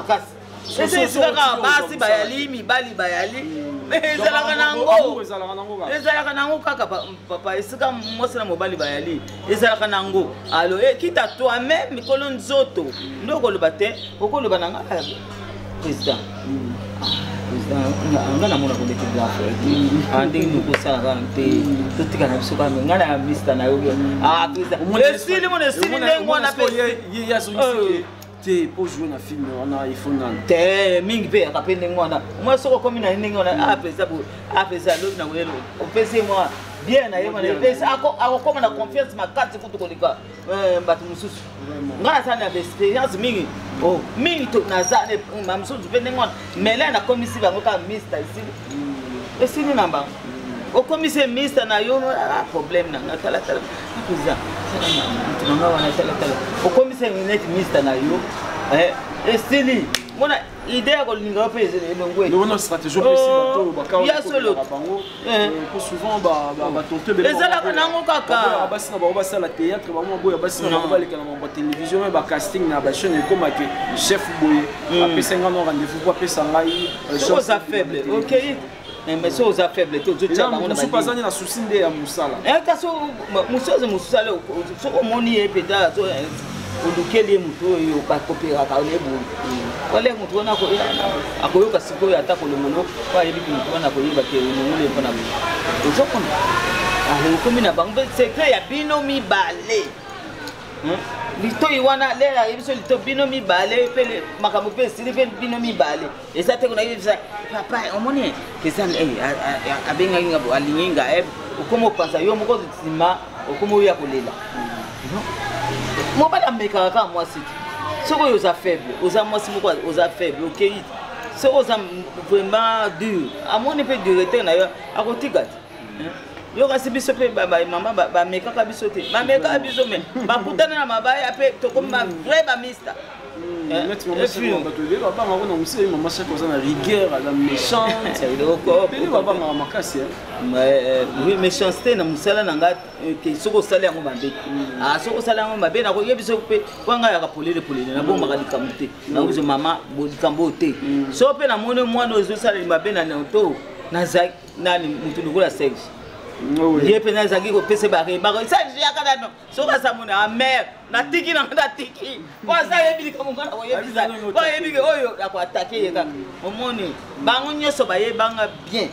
kasi eza esika kaka basi bayali, mibali bayali, ezalaka nango, ezalaka nango kaka, papa. Esika mwasi na mobali bayali, ezalaka nango. Alors quitte à toi-même, mikolo nzoto nde okoloba te, okoloba na nga: "Président, président, nga namona koleki grand frère, ndenge nini okosala kaka te, totika na biso kaka nga na mista na yo." Ah, président, esili mona, esili ndenge wana mpe te. Po jouer na film wana, il faut nani? Te, mingi mpe yaka mpe ndenge wana. Omoi soki okomi na ndenge wana: "Ah, président boye, ah, président, alobi na koyelo." Opesi ye mwa bien na ye wana, epesi akokoma na confiance makasi kutu koleka bato mosusu. Ngai nasala na baexpérience mingi mingi, naza bamosusu mpe ndenge wana, mais la nakomisi bango kaka mista, esili, esili na bango. Okomisi mista na yo: "Problème na nga, talatala, président, mutu na nga wana, talatala." Okomisi neti mista na yo, esili. Mona idée ya kolinga yo mpe elongo. Wana stratégie opesi bato. Ya solo. Bango po souvent batonto Ezalaka nango kaka. Basi na bango basala théâtre, bango maboya basi na bango baleka na bango batélévision, me bacasting na bachaîne ekomake chef boye apesa ngai no rendez-vous po apesa ngai. Soki oza faible, okei, mais soki oza faible te, ozotia bango. Mosusu azani na susi nde ya mosala. Kasi mosusu aza mosala, soki omoni ye mpenza, olukeli ye motu oyo bakopelaka ne boye, wale motu wana akoyoka sikoyo ata kolongolo po ayebiki motu wana akoyeba ke olongolo ye mpona boye. Ozokona okomi na bango mpe secret ya bino mibale, litoi wana lere ayebi so lito bino mibale mpe makambo mpe esili mpe bino mibale. Eza te kona yebisa: "Papa, omoni eza abengaki nga, alingi nga." Okoma opanza yo moko, nsima okoma oya kolela. Mobali amekaka kaka mwasi te. Soki oyo oza faible, oza mwasi moko oza faible, okei te. Soki oza vraiment dur, amoni mpe directeur na yo akotika te. Yo kasi biso mpe bamama bamekaka biso te, bamekaka biso, mais bakutana na mabaya mpe tokomi bavrai bamista. Bato ebele babangaka na mosala. Mama Chako oza na rigueur, aza méchante, ebele babangaka makasi. Oui, méchanceté na mosala na nga, soki osali yango mabe, soki osali yango mabe, nakoyebi soki mpe po ngai yaka polele polele, nabombaka likambo te. Nakobiso: "Mama, likambo oyo te." Soki mpe namoni mwana oyo ezosala mabe na to naza nani, motu lokola Serge, ye mpe nazalaki kopesa baremarque. Serge, yaka nano. Soki asamoni amare, natiki nanga, natiki po aza ayebi likambo nga nakoyebisa, po ayebi oyo akoatake ye kaka. Omoni bango nyonso bayebanga bien,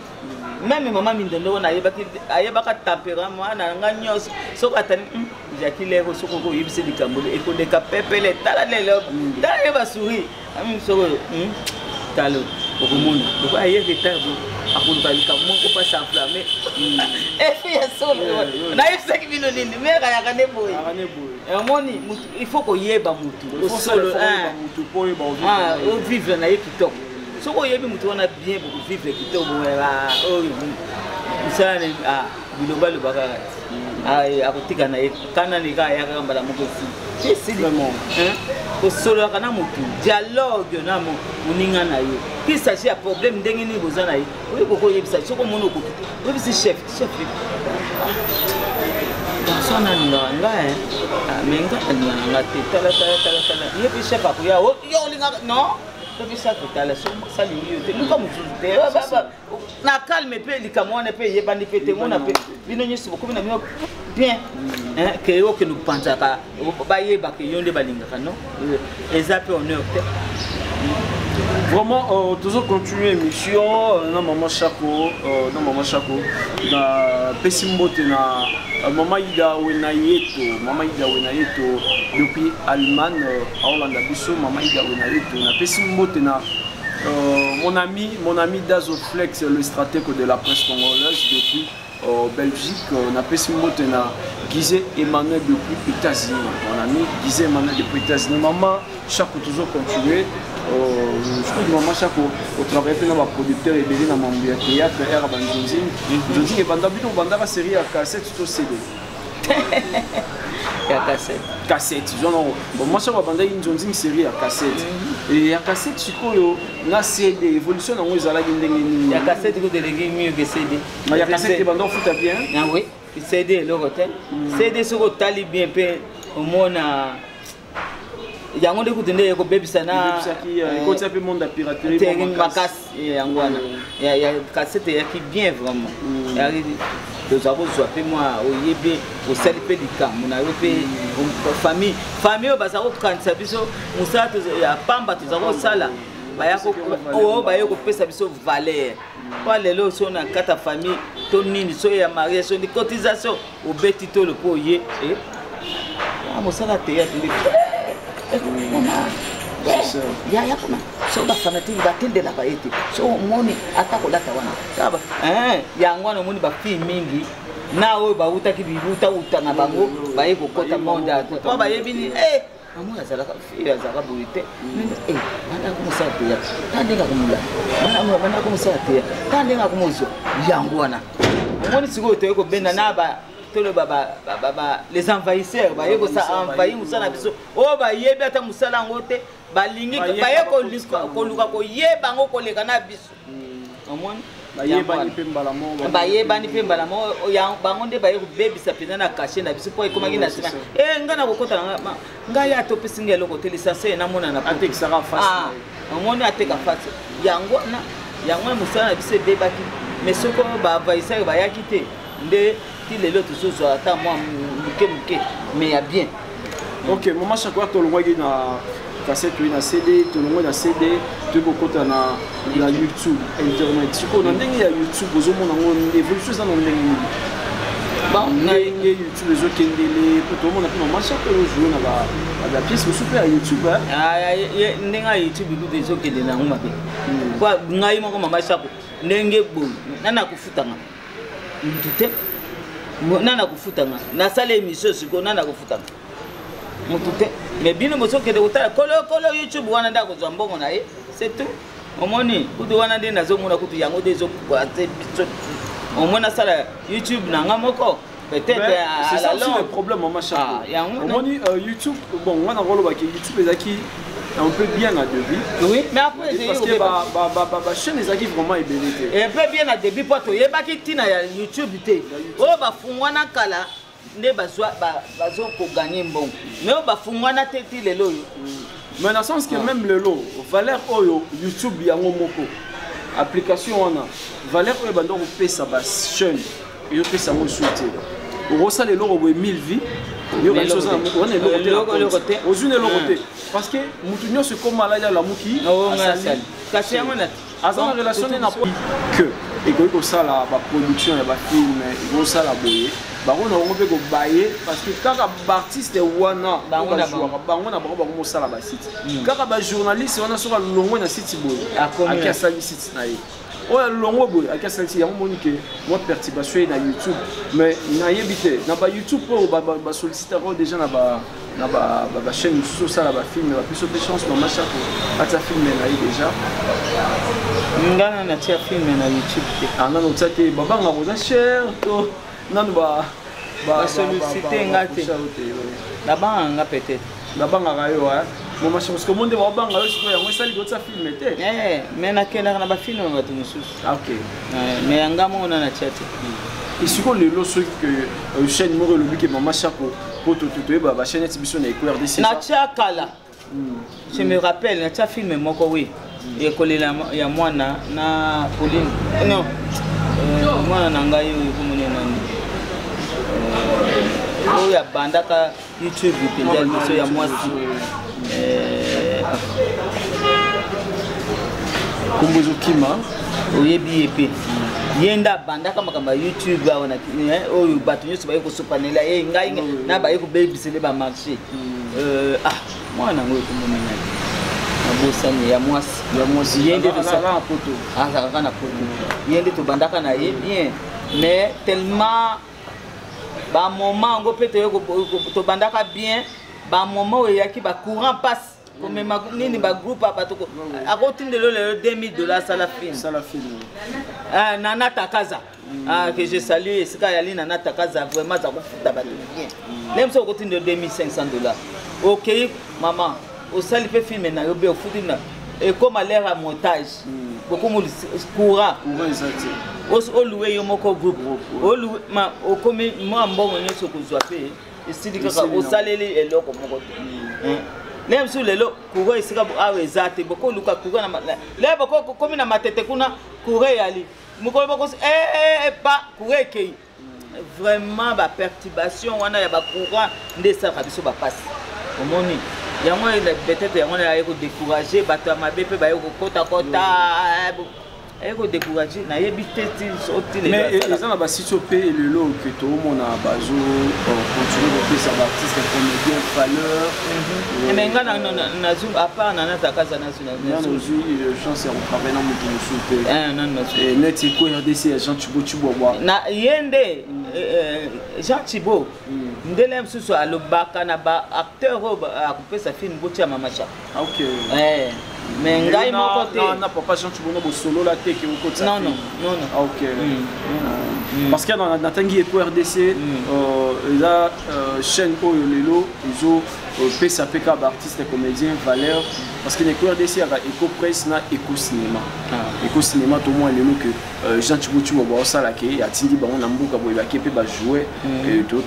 même mama Mindondo wana ayebaka tempérament na nga nyonso. Soki atani Jaki lero, soki okoyebisa likambo ekoleka pepele. Tala lelo, tala ye basuri soki oyo, tala okomona loko aye retard, akoluka likambo moko mpa s'enflamme. Efi ya solo, nayebisaki bino nini? Mere ayaka nde boye. Omoni, il faut koyeba mutu osolo, ovivre na ye kitoko. Soki oyebi mutu wana bien, bokovivre kitoko. Oyo mosala bilobaloba kaka te. Akotika na ye kana ni kaka ayakaka mbala moko esili esili. Kosololaka na motu, dialogue na moninga na yo, qu'il s'agit ya problème ndenge nini boza na ye, oyebi kokoyebisa. Soki omoni okoki te, oyebisi chef. Chef, garçon nalingaka nga, mais nga alingaka nga te. Tala, tala, tala, tala. Ye mpe chef akoya: yo olingaka non. Soki chef tala, soki alingi yo te, luka mosusu te na calme. Mpe likambo wana mpe eyebani mpe te, mona mpe bino nyonso bokomi na bino bien ke okende kopanzaka, bayebaka yo nde balingaka. Non, eza mpe honneur te. Vraiment, toujours continuer émission na Maman Chako, na Maman Chako, na pesi mbote na Maman Ida Wenayeto, Maman Ida Wenayeto depuis Allemagne, aolanda biso Maman Ida Wenayeto, na pesi mbote na mon ami Dazo Flex, le stratège de la presse congolaise depuis Belgique, na pesi mbote na Guizé Emmanuel depuis États-Unis. Mon ami Guizé Emmanuel depuis États-Unis. Maman Chako, toujours continuer. Je crois que Maman Chako, au travail pe na ba producteur ebele na mambo ya théâtre, era ba nzonzi. Nzonzi ebanda bino banda ba série ya cassette to CD? Ya cassette. Cassette. Genre bon, moi ça banda nzonzi série ya cassette. Et ya cassette sikoyo na CD, évolution nango ezalaki ndenge nini? Ya cassette ko délégué mieux que CD. Ya cassette ebanda ofuta bien. Ah oui, CD eloko te. CD soki otali bien mpe omona yango nde kutu nde ekobebisa na ekotia mpe monde ya piraterie. Makasi. Yango wana ya cassette eyaki bien vraiment. Toza kozwa mpe mwa oyebi, osali mpe likambo na yo mpe famille oyo baza kokanisa biso mosala ya pamba toza kosala, oyo baye kopesa biso valeur. Po lelo so na kati ya famille to nini, so ya mariage, so ni cotisation, obeti tolo mpo oye mosala théâtre nde yaya kuna. So bafanatike batendelaka ye te, so omoni ata kolata wana yango wana, omoni bafille mingi na oyo bautaki biutauta na bango, baye kokɔta monde po bayebi nini. Mama azalaka fille, azalaka boye te. Banda komosala théâtre, ta ndenge akomolanda, banda komosala théâtre, ta ndenge akomozwa yango wana. Omoni sikoyo toye kobenda na toloba les envahisseurs, baye kosa envahir mosala na biso, oyo bayebi ata mosala yango te, balingi baye koluka koyeba yango koleka na biso. Omoni? Bayebani mpe mbala moko. Bayebani mpe mbala moko. Bango nde baye kobebisa mpenza na cachet na biso, mpo ekomaki na nsima ngai na kokota ngai ata opesi ngai eloko te, licencié namona na atekisaka face. Omoni, ateka face. Yango na yango na mosala na biso ebebaki. Mais soki baenvahisseur bayaki te, nde ti lelo tozozwa ata mwa moke moke, mais ya bien. Ok, Mama Chako, tolongwaki na cassette, toyi na CD, tolongwe na CD, toyi kokota na YouTube, internet. Sikoyo na ndenge ya YouTube, ozomona yango évolution eza na ndenge nini? Ndenge YouTube ezokendele, po tomona mpe Mama Chako ozojoue na bapièce mosusu mpe ya YouTube. Ndenge ya YouTube kutu ezokende nango mabe. Po ngai moko Mama Chako, ndenge boye, nani akofutanga? Mutu te. Nani akofutanga? Nasala émission sikoyo, nani akofutanga? Mutu te. Mais bino bozokende kotala kolo YouTube wana nde akozwa mbongo na ye, c'est tout. Omoni kutu wana nde nazomona kutu yango nde ezokoate biso. Omoni, asala YouTube na nga moko peut-être. C'est ça aussi le problème, Mama Chako. Omoni YouTube, bon, wana kolobaki YouTube ezalaki un peu bien na début. Oui, mais après parce que bachaîne ezalaki vraiment ebele te. Un peu bien na début, mpo toyebaki ntina ya YouTube te. Oyo bafungwana kala nde bazokoganye mbongo, mais oyo bafungwana te ti lelo oyo. Mais na sens que même lelo, valeur oyo YouTube yango moko, application wana, valeur oyo banda kopesa bachaîne, ezopesa yango esu te. Okosala eloko boye 1000 vues, wana eloko te, ozwi na eloko te, parce que motu nyonso ekoma alali, alamuki. Kasi yango na Aza na relation nde na que ekoki kosala baproduction ya bafilm, ekoki kosala boye, bango na bango mpe kobaye, parce que kaka baartiste wana bazwaka bango na bango, bango mosala basite, kaka bajournaliste wana. Soki alongwe na site boye, aki asali site na ye, oyo alongwe boye, aki asali site yango. Moni ke mwa perturbation ye na YouTube, mais nayebi te na bayoutube oyo basollicitaka oyo déjà na bachaîne mosusu osala bafilm, bapesi mpe chance. Mama Chako atia film na ye déjà. Nga na natia film na YouTube te. Ah, nano otia te? Babangaka oza cher to nano ba Basollicite nga te. Nabangaka nga peut-être. Babangaka yo, mama, parce que monde babanga yo. Sikoyo yango esali kotisa film te? Mais nakendaka na bafilm ya bato mosusu. Mais yanga moko na natia te. Esiko lelo, soki ke chaîne moko elobi ke mama Chako, po toyeba bachaîne neti biso na Eco RDC. Natia kala, je me rappelle, natia film moko, oui, ekolela ya mwana na Pauline, non, mwana na ngai oyo komoni nani, oyo abandaka YouTube mpenza liboso, ya mwasi. Kombo ezokima. Oyebi ye mpe, ye nde abandaka makambo ya YouTube awa, oyo bato nyonso baye kosopanela ye, ngai na baye kobebisele bamarché. Ah, mwana yango ekomoni nani, nabosani, ya mwasi. Ya mwasi. Ye nde. Na Poto. Azalaka na Poto. Ye nde tobandaka na ye bien, mais tellement bamoment yango mpe tobandaka bien, bamoment oyo eyaki bacourant passe komema nini, bagroupe ya bato akotindela lelo 2000 $, asala film. Sala film. Nana Takaza, ah, que je salue esika yali. Nana Takaza vraiment aza kofuta bato bien. Nde mosu okotindela 2500 $, okei, mama, osali mpe film na yo be, ofuti na ekóma l'heure ya montage, bokomi courant. Courant eza te. Oluwe yo moko groupe, oluwe ma okomi mwa mbongo nyonso okozwa mpe esili kaka, osaleli eloko moko te. Nde mosusu lelo courant esika awa eza te, bokoluka courant lelo, bokomi na Matete kuna, courant eyali mokolo bokosi pa courant ekei. Vraiment, baperturbation wana ya bacourant nde esalaka biso bapasi. Omoni yango, peut-être yango aye kodécourage bato ya mabe mpe baye kokotakota, aye kodécourage, nayebi te. Mais eza na basite oyo mpe lelo ke toomona bazo continue kopesa baartiste comédien valeur. Mais nga nazu, à part Nana Takaza, nazu ozwi chance ya kotravaille na moto mosusu te neti Eko RDC ya Jean Chibo Chibwabwa? Na ye nde Jean Chibo ndele mosusu alobaka na baacteur oyo akopesa film, botia mama Chako. Mais ngai moko te. Na papa Jean Chibo bosolola te ke okotisa? Non, non, non, non. Ok, parce que natangi Eko RDC eza chaîne oyo lelo ezopesa mpe kaka baartiste comédien valeur, parce que na Eko RDC yaka Eco Presse na Eco Cinéma. Eco Cinéma, tomona lelo ke Jean Chibo Chibo baosalaka ye, atindi bango na mboka boye, bake mpe bajoue.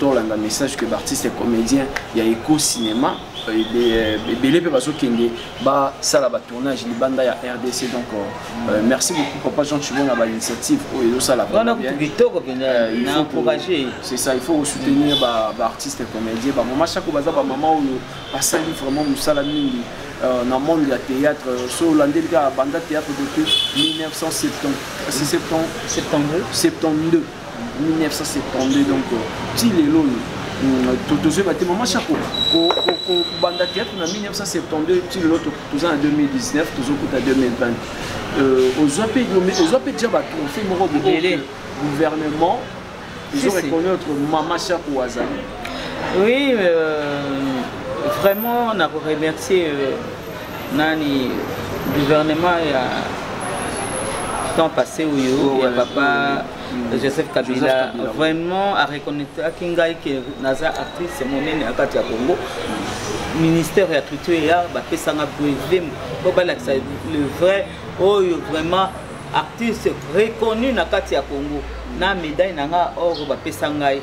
Tolanda message ke baartiste comédien ya Eco Cinéma ebele mpe bazokende basala batournage libanda ya RDC. Donc merci beaucoup, papa Jean Chibo, na bainitiative oyo ezosala. Wana kitoko mpenza, na encourage. C'est ça, il faut soutenir baartiste comédien. Bamama Chako baza bamama oyo basali vraiment mosala mingi na monde ya théâtre. So olandeli kaka, banda théâtre depuis 1972, 72, 1972, donc ti lelo oyo tozoyeba te. Mama Chako, kobanda théâtre na 1972 ti lelo toza na 2019, tozokuta 2020, ozwa mpe déjà batrophée moko boye, gouvernement ezo reconnaître mama Chako azali? Oui, vraiment na remercier nani, gouvernement ya temps passé oyo ya papa Joseph Kabila. Vraiment areconnaîtraki ngai ke naza actrice monene na kati ya Congo. Ministère ya culture ya bapesanga brevet mpo balakisa le vrai oyo vraiment artiste reconnu na kati ya Congo, na médaille na nga or bapesa ngai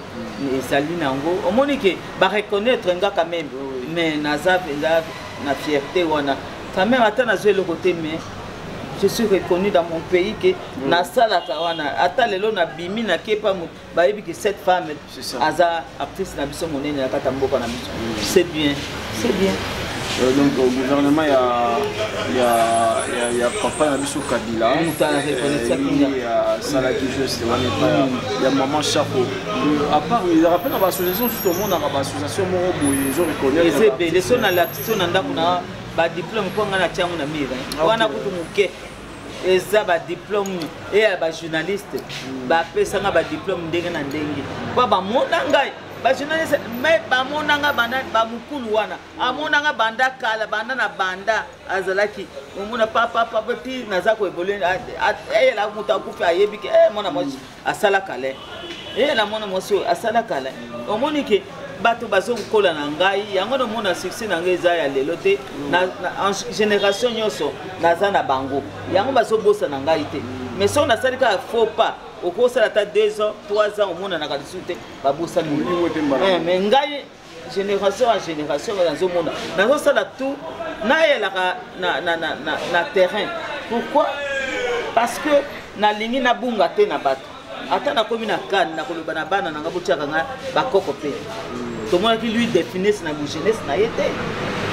ezali nango. Omoni ke bareconnaître nga quand même, mais naza mpenza na fierté wana quand même. Ata nazwa eloko te, mais je suis reconnu dans mon pays ke nasalaka wana. Ata lelo nabimi, nakepa, bayebi ke cette femme aza actrice na biso monene na kati ya mboka na biso. C'est bien, c'est bien. Donc gouvernement ya papa na biso Kabila asalaki geste wana epai ya mama Chako. À part, ezalaka mpe na baassociation surtout, omonaka baassociation moko boye ezo reconnaître. Eza ebele. So nalakisi so na ndako na badiplôme mpo ngai natia yango na mire wana. Kutu moke eza badiplôme eya bajournaliste bapesanga badiplôme ndenge na ndenge mpo bamona ngai. Bajournaliste me bamonanga banda bamokulu wana, amonanga banda kala, banda na banda azalaki omona papapapa ti naza koévoluer. Eyela moto akufi, ayebi ke mwana mwasi asala kale. Eyela mwana mwasi oyo asala kala. Omoni ke bato bazokola na ngai, yango nomona succès na ngai eza ya lelo te. Na génération nyonso naza na bango, yango bazobosana ngai te. Mais soki nasali kaka faux pas, okosala ata 2 ans, 3 ans, omonanaka lisusu te, babosani. Mais ngai, génération en génération, nazomona, nazosala tout, nayelaka na terrain. Pourquoi? Parce que nalingi nabunga te na bato. Ata nakomi na kane, nakoloba na bana na nga, botiaka nga bakoko. Mpe tomonaki Louis de Funès na jeunesse na ye te,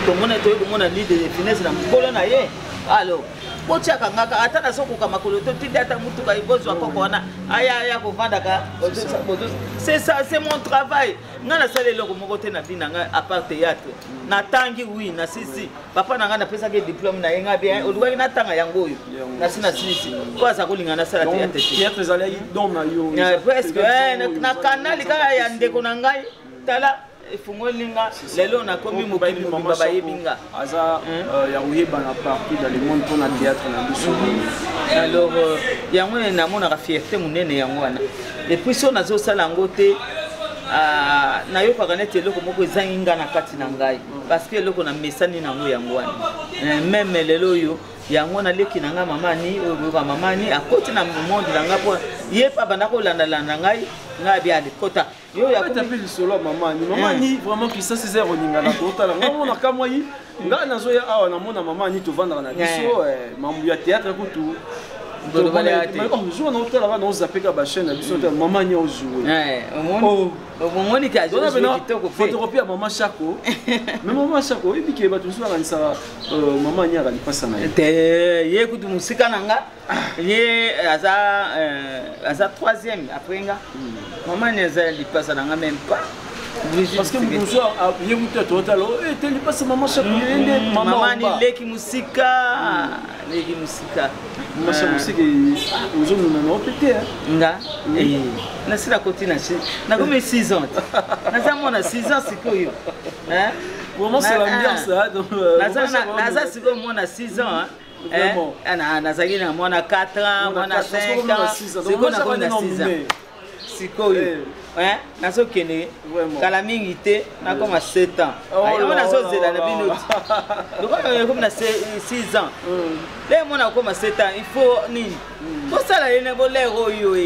tomona, toyei komona Louis de Funès na mokolo na ye. Alors botiaka nga kaka, ata nazokoka makolo to tindi ata mutuka, bozwa koko wana aya aya kovandaka. C'est ça, c'est mon travail. Nga nasali eloko moko te na vie na ngai à part théâtre. Natangi, oui, nasisi. Papa na ngai napesaki diplôme na ye, ngai bien olukaki natanga yango oyo nasi nasilisi po aza kolinga nasala théâtre. Théâtre ezalaki don na yo? Presque. Na kanali kaka ya ndeko na ngai, tala, efungoli nga lelo nakomi mokili mobimba bayebi nga. Aza ya koyebana partout dans le monde mpona théâtre na biso. Alors yango namonaka fierté monene yango wana. Et puis so nazosala yango te, nayokaka neti eloko moko ezangi nga na kati na ngai, parce que eloko namesani nango yango wana. Même lelo oyo, yango naleki na ngai mama ni oyo boyoka, mama ni akoti na monde na ngai mpo ye mpe abanda kolandalanda ngai, ngai abi alikota. Yo mpe lisolo ya mama ni, mama ni vraiment, Christian César olingana totala ngai mona kamwai, ngai nazoya awa namona mama ni, tovandaka na biso mambo ya théâtre kutu. Jour naotalaka, naozape kaka bachaîne na biso, mama ni ojoue. Omoni ke kitoko. Photocopie ya mama Shako. Mais mama Shako, oyebi ke bato mosusu bakanisaka mama ni aka lipasa na ye. Te, ye kutu mosika na nga. Ye aza troisième après nga. Mama ni aza lipasa na nga même pas. Parce que mosu ye kutu totala te lipasa mama Shako ye nde. Mama ni leki mosika, leki mosika. Mama Shako seke ozomona na ope te. Nga nasila koti na nakomi 6 ans, naza mwana 6 ans sikoyo. Vraiment, c'est l'ambiance. Naza sikoyo mwana 6 ans. Nazalaki na mwana 4 ans, mwana 5 ans, sikoyo nakomi na 6 ans. Sikoyo nazokende kala mingi te, nakoma 7 ans. Yango nazozela na bino lokola ekomi na 6 ans. Le mona akoma 7 ans, il faut nini? Bosala ye na bolere oyo,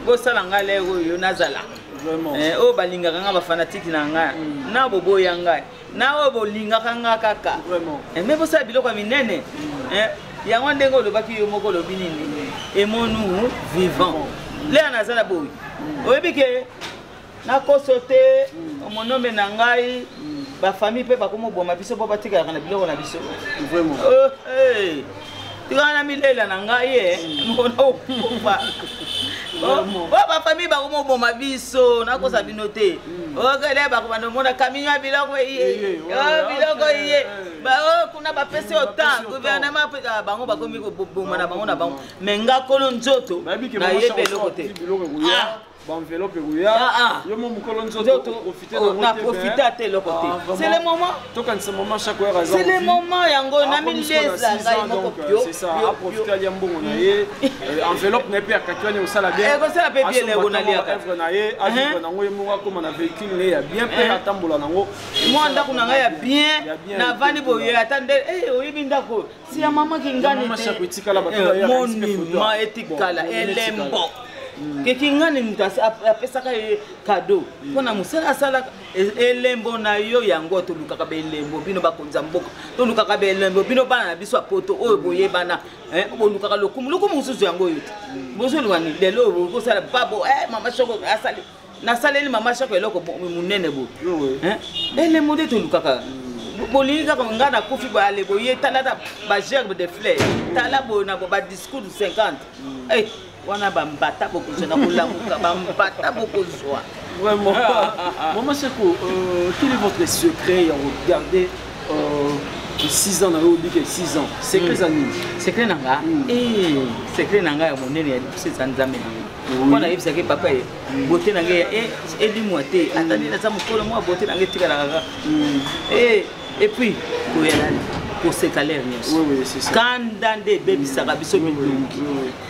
bosala nga lere oyo nazala oyo balingaka nga, bafanatike na ngai, na boboya ngai, na oyo bolingaka nga kaka. Mais bosala biloko ya minene yango ndenge olobaki yo moko, olobi nini? Aimons-nous vivant. Lea naza na boyi, oyebi ke nakoso te, monome na ngai, bafamille mpe bakomoboma biso mpo batikalaka na biloko na biso. Tikala na milela na ngai ye mona okufa. Oyo bafamille bakomoboma biso, nakosa bino te. Okele bakobanda omona camion ya biloko ye, biloko ye kuna bapesi autant gouvernement, bango bakomi koboma na bango na bango. Mais nga kolo nzoto nayebi eloko te. Baenveloppe ekoya, yo mo mokolo nzoto na profite ate eloko te. C'est le moment. Tokanisa mama chaque heure aza. C'est le moment yango na mileza ngai moko pio. C'est ça, aprofite, alia mbongo na ye, enveloppe na ye mpe akaki wana ekosala bien. Ekosala mpe bien, eloko naliaka. Œuvre na ye, avivre nango ye moko, akóma na véhicule na ye ya bien mpe atambola nango. Mwa ndako na ngai ya bien, navandi boye, ata nde oyebi ndako si ya mama Kingani te, monument etikala elembo ke Kingani moto apesaka ye cadeau mpona mosala asalaka. Elembo na yo yango tolukaka belembo. Bino bakonzi ya mboka, tolukaka belembo. Bino bana na biso ya poto oyo boyebana, bolukaka lokumu, lokumu mosusu yango oyo te. Bozoluka nini lelo? Bokosala babo mama Shako asali, nasaleli mama Shako eloko monene boye. Elembo nde tolukaka. Bolingi kaka ngai nakufi, ale boye, tala ta bagerbe de fleur, tala boye na badiscours 50 wana, bambata bokozwa na kolamuka, bambata bokozwa. Vraiment. Maman Shako, quel est votre secret ya regarder 6 ans na yo, obike 6 ans? Secret eza nini? Secret na nga, secret na ngai ya monene ya liboso eza Nzambe na ngai. Mpo nayebisaki papa ye, bote na ngai elimwa te, ata nde naza mokolo mwa, bote na ngai etikalaka kaka. Et puis koyela Koseka lere nyonso. Kanda nde ebebisaka biso bilongi,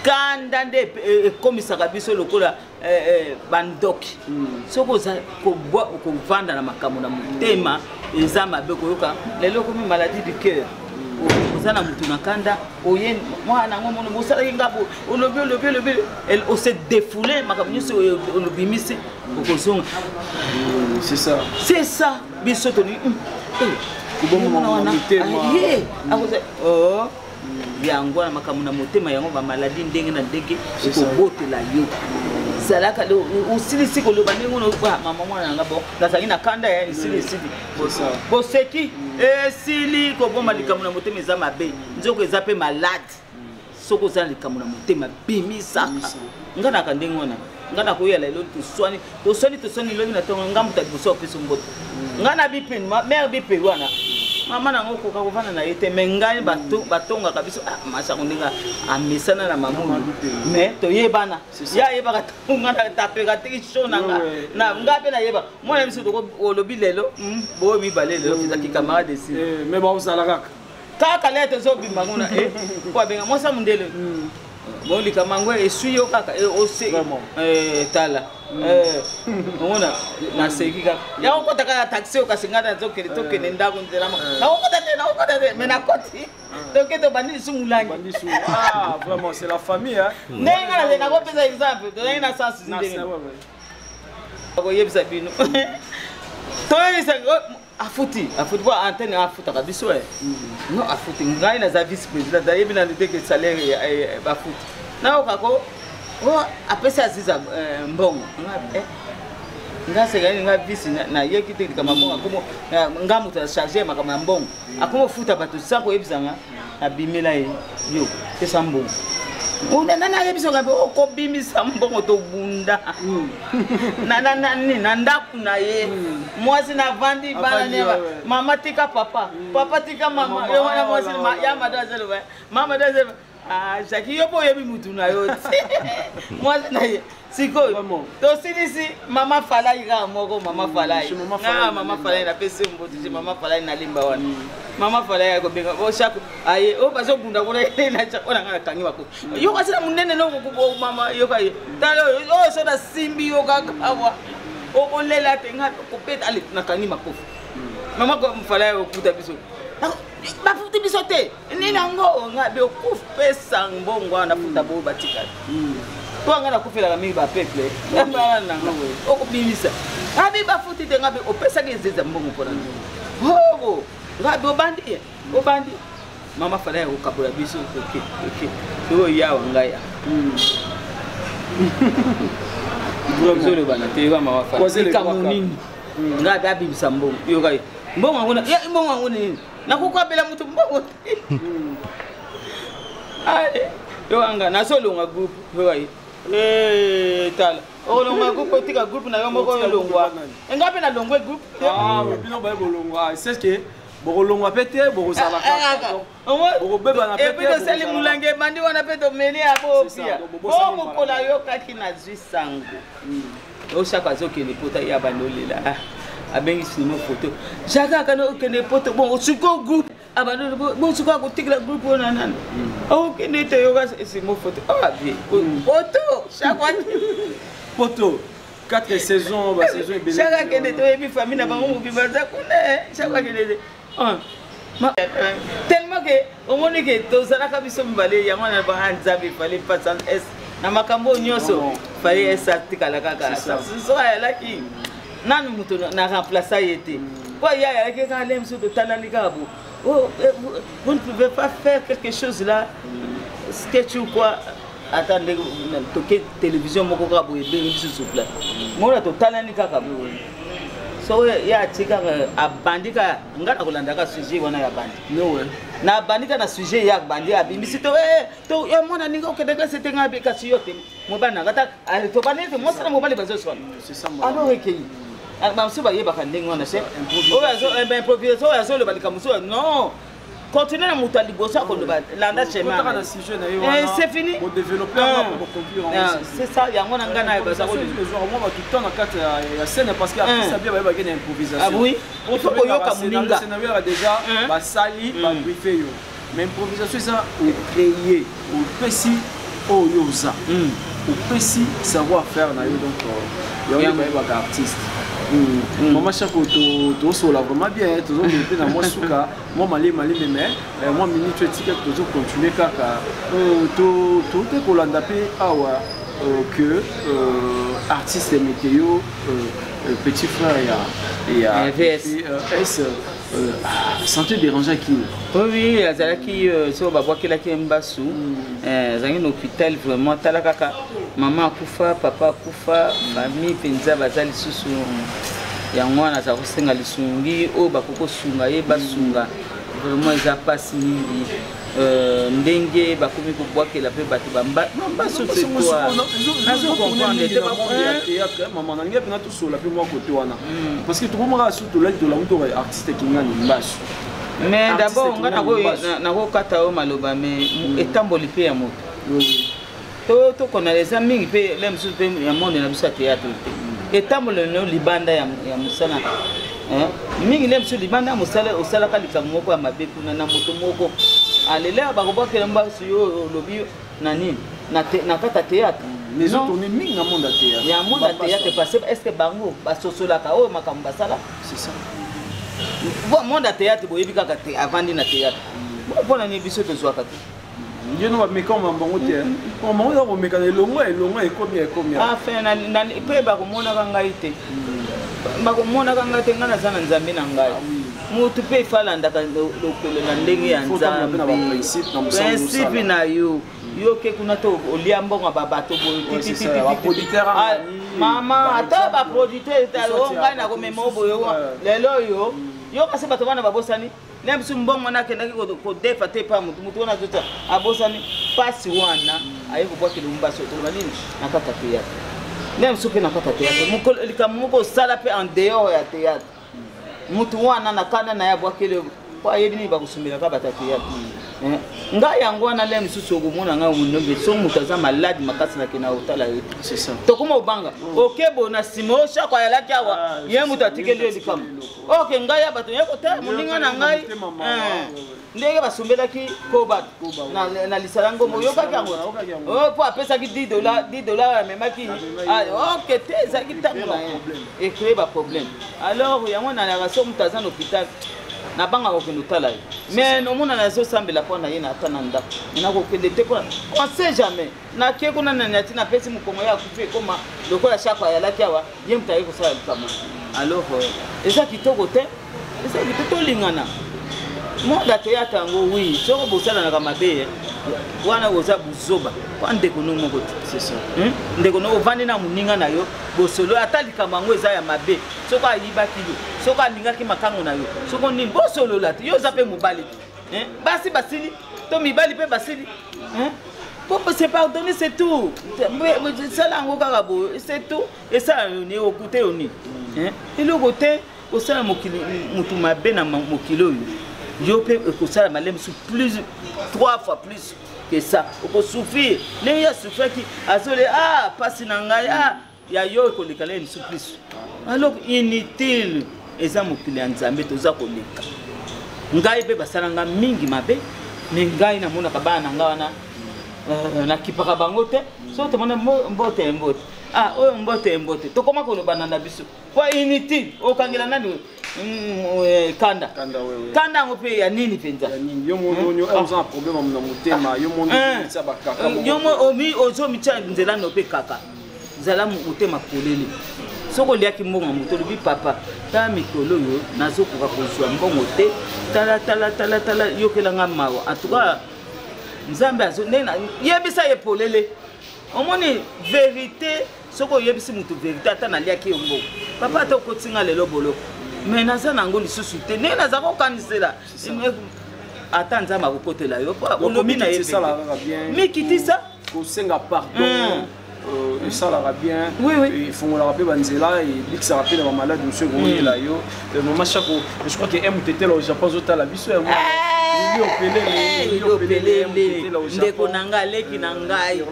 kanda nde ekomisaka biso lokola bandoki. Soki oza kovanda na makambo na motema, eza mabe. Koyoka lelo okomi maladie du cœur, oza na motu na kanda, oye mwana yango mono bosalaki nga, olobi, olobi, olobi, ose défoule makambo nyonso olobimisi, okozonga. C'est ça. C'est ça. Biso tolingi kobomba motema. Oh, yango wana makambo na motema, yango bamaladi ndenge na ndenge ekobotela yo. Zalaka osilisi koloba ndenge ono, mama, mwana nanga, bon, nazalaki na kanda ya esili, esili, boseki, esili. Kobomba likambo na motema eza mabe, nzoko eza mpe malade. Soki oza na likambo na motema, bimisaka. Nga naka ndenge wana, nga nakoya lelo, toswani, toswani, toswani, lobi na ntongo nga moto ya liboso apesi mbote. Nga na bipe mare bipe wana, mama nango okoka kovanda na ye te, mais ngai batongaka biso masako ndenge amesana na mamulu, mais toyebana, ye ayebaka ntango nga natapeka teki sho na nga, nga mpe nayeba mwana biso. Olobi lelo boyo mibale, lelo tozalaki camarade esi. Mais baozala kaka. Kaka lelo tozobima kuna po abenga mwasi ya mondele, bon, likambo yango eswi yo kaka ose tala, omona naseki kaka ya kokota kaka taxi oyo, kasi ngai nazokende, tokende ndako, nzela nakokota te, nakokota te, mais nakoti, toke, tobandi lisu molangi. Ah, vraiment, c'est la famille, hein. Ndenge ngai nazali, nakopesa exemple, tozalaki na sens ndenge akoyebisa bino, toyebisa afuti, afuti po antenne afutaka biso e non, afuti. Ngai naza vice président, nayebi nanu te ke salaire bafuti. Nayoka ko apesi Aziza mbongo. Nga sekani, nga vice, nayeki te likambo ya mbongo. Akomo nga moto acharge ya makambo ya mbongo, akomo futa bato sans koyebisanga. Abimela ye: yo pesa mbongo. Nani ayebisa nga okobimisa mbongo? Tobunda na ndako na ye, mwasi navandi, bana, mama tika papa, papa tika mama. Yo wana mwasi ya mado azoloba, mama do azoloba: ah, Jacki, yo mpo oyebi mutu na yo te. Mwasi na ye sikoyo tosilisi mama Falai kaka moko, mama Falai na mama Falai, napesi yo mbote te. Mama Falai nalimba wana, mama Falai akobenga o chaque aye oyo bazobunda kuna na oyo nanga nakangi bako yo kasi na monene no mama yoka ye, tala oyo oyo so nasimbi yo kaka awa, okolela te. Nga kopeta ale, nakangi makofi. Mama Falai okuta biso, bafuti biso te, nini yango? Nga be okupesa mbongo wana, nafuta boyo batikali mpo nga nakufelaka mingi bapeuple bana nanga. Okobimisa abi bafuti te, nga be opesaki ezeza mbongo mpona obo nga be obandi, obandi. Mama Fala ya kokabola biso, oke oke, oyo yawa ngai ozolobana te. Yoka mama Fala, likambo nini? Ngai abe abimisa mbongo, yoka ye, mbongo yango, mbongo yango nini? Nakokabela moto mbongo te. Ale yoka, nazolonga groupe. Yoka ye, tala, okolonga groupe, otika groupe na yo moko, olongwa, nga mpe nalongwe groupe. Bino baye bolongwa, c'est que bokolongwa mpe te, bokozala bokobebana. Et puis tosali molangi ebandi wana mpe tomeli ya bopia o mokolo ayokaki nazwi sango oshaka azokende pota ya bandi olela, abengi sinimo photo, Jacques akani okende poto. Bon, sikoyo groupe abandi, bon, sikoyo akotikela groupe oyo na nani? Okende te. Yoka simo photo abie poto chaque poto 4 saisons, basaison ebele. Chaque akende, toyebi famille na bango mobimba aza kuna. Chaque akende te tellement ke omoni ke tozalaka biso mibale. Yango wana banga Nzambe, fale mpasa s na makambo oyo nyonso, fale es atikala kaka. Soki ayalaki nanu moto na remplaça ye te, po ye ayalaki kaka le mosusu, totalani kaka bo: oh, vous ne pouvez pas faire quelque chose là, sketch ou quoi? Ata ndenge toke télévision moko kaka boye, ebengi biso sur place, mona totalani kaka boye. Soko ye atie kaka, abandi kaka, nga na kolandaka sujet wana ya bandi, na abandi kaka na sujet ya bandi, abimisi to to yo mwana ninga okende classe te, nga kasi yo te, mobali nanga ta tobandi ete mwasi na mobali bazoswana. Alors ekei, bamosusu bayebaka ndenge wana se oyo improvisation, oyo azoloba likambo mosusu non. Continue na moto ya liboso akoloba, landa chemin. C'est fini, c'est ça. Yango na ngai na baza mwa bato temps na kati ya scène, parce que artiste abia bayebaki na improvisation. Ah oui, il faut koyoka moninga. Scénario déjà basali, babriefe yo, mais improvisation eza ocréer, opesi oyo oza, opesi savoir faire na yo. Donc yango bayebaka artiste. Mama Chako, tozosola vraiment bien, tozokende mpe na mwa suka, mwa malemi malemi, mais mwa minute etika, tozocontinue kaka. Tote kolanda mpe awa que artiste Météo, petit frère ya VS. S, santé dérangeaki. Oui, azalaki, so babwakelaki ye mbasu, azalaki na hôpital. Vraiment, tala kaka, mama akufa, papa akufa, famille mpenza baza lisusu. Yango wana aza kosenga lisungi oyo bakoki kosunga ye, basunga. Vraiment eza mpasi mingi, ndenge bakomi kobwakela mpe bato bambasu. Nazocomprendre te. Mama, nalingi mpena tosola mpe mwa kote wana, parce que tokomaka su tolali, tolamu to artiste Kingani mbasu. Mais d'abord nga nakokata oyo maloba, mais etamboli mpe ya moto tokona eza mingi mpe le mosusu mpe ya monde na biso ya théâtre te. Etamboli no libanda ya mosala mingi, le mosusu libanda ya mosala osalaka likambo moko ya mabe kuna na moto moko, alele bakobwakela mbasu, yo olobi na nini na kati ya théâtre. Mais ezotourne mingi na monde ya théâtre. Ya monde ya théâtre, parce que est ce que bango basosolaka oyo makambo basala? C'est ça. Monde ya théâtre, boyebi kaka te, avandi na théâtre, mpona nini biso tozwaka te? Yo no bameka bango te, bango eza komeka na elongo, elongo ekomi, ekomi. Enfin, mpe bakomonaka ngai te, bakomonaka ngai te. Ngai naza na Nzambe na ngai. Motu mpe efalandaka lokolo na ndenge ya Nzambe, principe na yo. Yo ke kuna to olia mbongo babato boye, mama, ata baproducteur o ngai nakomema o boye lelo oyo. Yo kasi bato wana babosani na biso, mbongo wana akendaki kodefa te pa motu, motu wana azota abosani mpasi wana, aye kobwakela mbaso. Toloba nini na kati ya théâtre? Na biso mpe na kati ya théâtre, likambo moko osala mpe en dehors ya théâtre, motu wana na kanda na ye abwakeli, po ayebi nini bakosumbelaka bato ya théâtre. Ngai yango wana, le mosusu okomona ngai monombe, so moto aza malade makasi, nakenda kotala ye. Tokoma obanga okebo na nsima o Chako ayalaki awa, ye moto atikeli yo likambo. Oke ngai ya bato ye kotala moninga na ngai ndenge basumbelaki ko bato na lisala ngombo, oyokaki yango mpo apesaki 10 dollar, 10 dollar amemaki. Oke te, ezalaki ntango na ye ecréer baproblème. Alors yango nalaka, so moto aza na hôpital, nabangaka kokende otala ye, mais omona nazosambela mpo na ye na ata na ndako, nakokende te mpona on sait jamais. Nakie kuna na nati, napesi mokongo, ye akufi, ekoma lokola Chako ayalaki awa, ye moto aye kosala likambo. Alors eza kitoko te, eza kitoko tolingana. Monde ya théâtre yango, oui, soko bosalanaka mabe wana, oza buzoba po ndeko no moko te. Ndeko no, ovandi na moninga na yo, bosolo ata likambo yango eza ya mabe, soko ayibaki yo, soko alingaki makango na yo, soko nini, bosolola te. Yo oza mpe mobali te, basi basili to mibali mpe basili po se pardonner, c'est tout. Sala yango kaka boye, c'est tout. Esala yo ni okute yo nini, eloko te. Kosala mokili motu mabe na mokili oyo, yo mpe ekosala malemi su plus, trois fois plus que ça. Okosouffrir ndenge ye asouffraki, azole ah pasi na ngai, ah ya yo ekoleka na ye misu plus. Alors inutile, eza mokili ya Nzambe, toza koleka. Ngai mpe basala nga mingi mabe, me ngai namonaka bana na ngai wana, nakipaka bango te. So tomona mbote mbote, ah oyo mbote mbote, tokoma kolobana na biso po inutile. Okangela nani kanda? Kanda yango mpe ya nini mpenza? Yo oza na problème na motema, yo mo ozomitia nzela no mpe kaka zala motema polele. Soki oliaki mbongo ya moto, olobi: "Papa, tala mikolo oyo nazokoka kozwa mbongo te, tala tala tala tala, yokelanga mawa." En tout cas Nzambe yebisa ye polele, omoni vérité. Soki oyebisi moto vérité, ata naliaki yo mbongo, papa, ata okotinga lelo boloko, mais naza nango lisusu te ndenge naza kokanisela, ata Nzambe akokotela yo po olobi na ye. Mikitisa. Kosenga pardon esalaka bien, efungolaka mpe banzela, ebikisaka mpe na bamalade mosusu ekoyela yo. Mama Chako, je crois que m tetela au Japon azotala biso yango. Opelele, ndeko na ngai, aleki na ngai,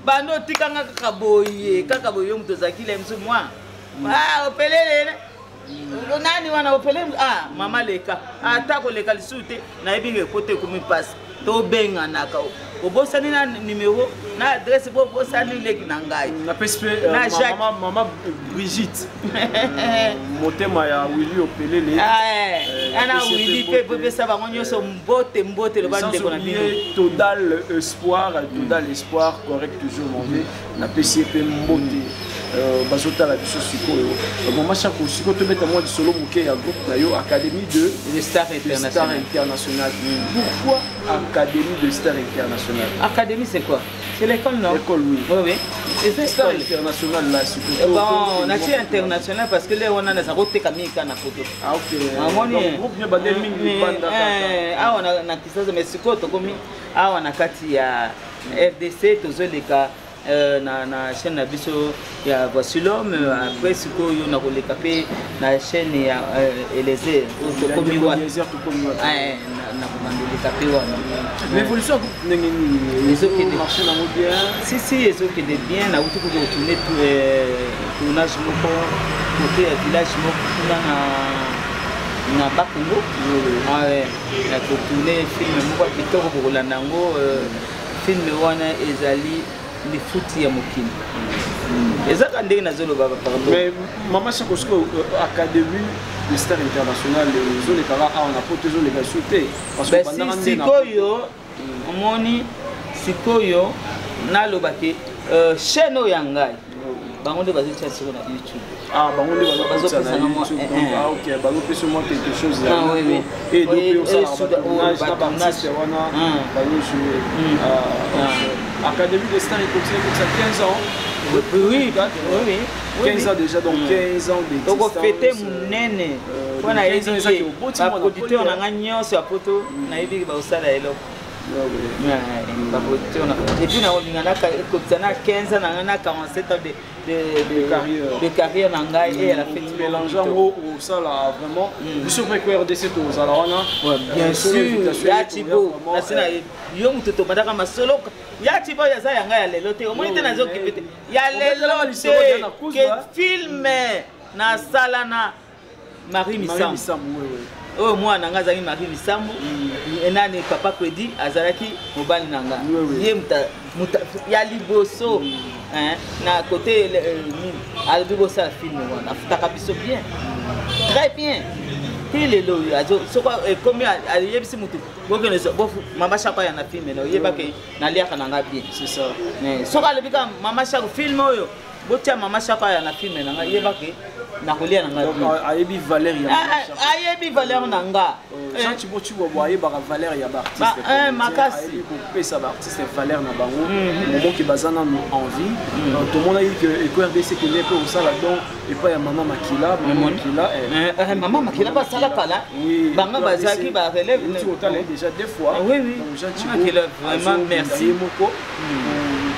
bando otikanga kaka boye, kaka boye. Yo moto ozalaki le mosu mwa opelele nani wana, opelele. Ah, mama, leka ata koleka lisusu te. Nayebi ke ekota, ekomi mpasi, tobenganaka, obosani na numero na adresse, bo obosani, leki na ngai. Napesi mpe Na Jacques. Mama Brigitte, motema ya Willi Opelele. Ana napesi Willi mpe mpe mbote. bopesa bango nyonso mbote, mbote, loba Sans ndeko na bino. oublier Total Espoir, Total Espoir, correct toujours mon vieux. Napesi ye mpe mbote. Bazotala biso sikoyo. Mama Chako, sikoyo tobeta mwa lisolo moke ya groupe na yo, Académie de de Star de Star International. International. Pourquoi Académie de Star International? Académie, c'est quoi? C'est l'école, non? École, oui. Oui, et c'est Star école. International là, sikoyo. Bon, natie international parce que le wana naza koteka mingi kaka na poto. Ah ok. Amoni. Donc groupe nye bande mingi libanda kaka. Awa na Kisasa, mais sikoyo tokomi awa na kati ya RDC, tozoleka na chaîne na biso ya Voici l'homme. Après sikoyo nakoleka mpe na chaîne ya Elezer oyo tokomi wapi. Eliezer, tokomi wapi. Na kobandoleka mpe wana. Mais évolution ya groupe ndenge nini? Ezokende. Marché nango bien? Si, si, ezokende bien. Nauti kuta kotourner tournage moko côté ya village moko kuna na Bakongo. Ah ouais, na kotourner film moko ya kitoko, bokolanda yango. Film wana ezali lifuti ya mokili, ezaka ndenge nazoloba, pardon. Mais mama Chako, sikoyo Académie de Star International ezolekaka awa na poto, ezoleka su te parce que Ben, bandaka si, nde na sikoyo omoni, sikoyo nalobaki chaîne oyo ya ngai, bango nde bazotia sikoyo na YouTube. Ah, bango nde bazopesa na Bazopesa na mwa- YouTube. eh, Donc eh. ah ok, bazopesa mwa quelque chose. Ah, oui, oui. Et donc Oui, osala et batournage na batournage. baartiste wana bazojouer. Académie de Star ekokisa 15 ans. Oui. 15 ans déjà, donc 15 ans d'existence. Tokofêter monene mpo nayebi 15 ans ezaki ke oboti mwana baproducteur poli, na ngai nyonso ya poto, nayebi ke bakosala eloko. Baproducteur na et puis nakolinga ekokisa na 15 ans na ngai na 47 ans De carrière. de carrière na ngai e ya la fête. Mélange yango, osala vraiment biso mpe ko RDC tozala wana. Ouais, bien Soki sûr. invitation Ya ye, Tibo, toya nasi na yo moto tobandaka masolo ya Tibo, aza ya ngai ya lelo te. Omoni te, nazokipe te ya lelo lisolo te ya na kuzu, ke hein? film nasala na Marie Marie Misambo. Misambo, oui, oui. Oyo mwana na ngai azalaki Marie Misambo, nani, papa Kwedi azalaki mobali na nga. Oui, oui. Ye ya liboso, hein, na côté nini, alobi bosala film wana, afutaka biso bien, très bien. Ti lelo oyo soko ekomi, ayebisi motu bokende mama Shako aya na film na oyebake naliaka na nga bien. C'est ça. Soki alobi kaka mama Shako, film oyo botia mama Shako aya na film na ngai, yebake nakolia na ngai Donc bien. ayebi valeur ya Ah, Mama ah, Chako. Ayebi valeur na nga. Jean Thibaut Tshibwabwa ayebaka valeur ya baartiste. Makasi. Ayebi kopesa baartiste valeur na bango moment ke baza nano en vie. Tomonaki ke Eko RDC kende mpe kosala don epai ya mama Makila, mama Makila. Mama Makila basala kala. Oui, Bango Eko bazalaki RDC, barelève. euti kotala ye déjà deux fois. Ah, oui. Donc Jean Mama Thibaut Makila, vraiment, azobunda merci. ye moko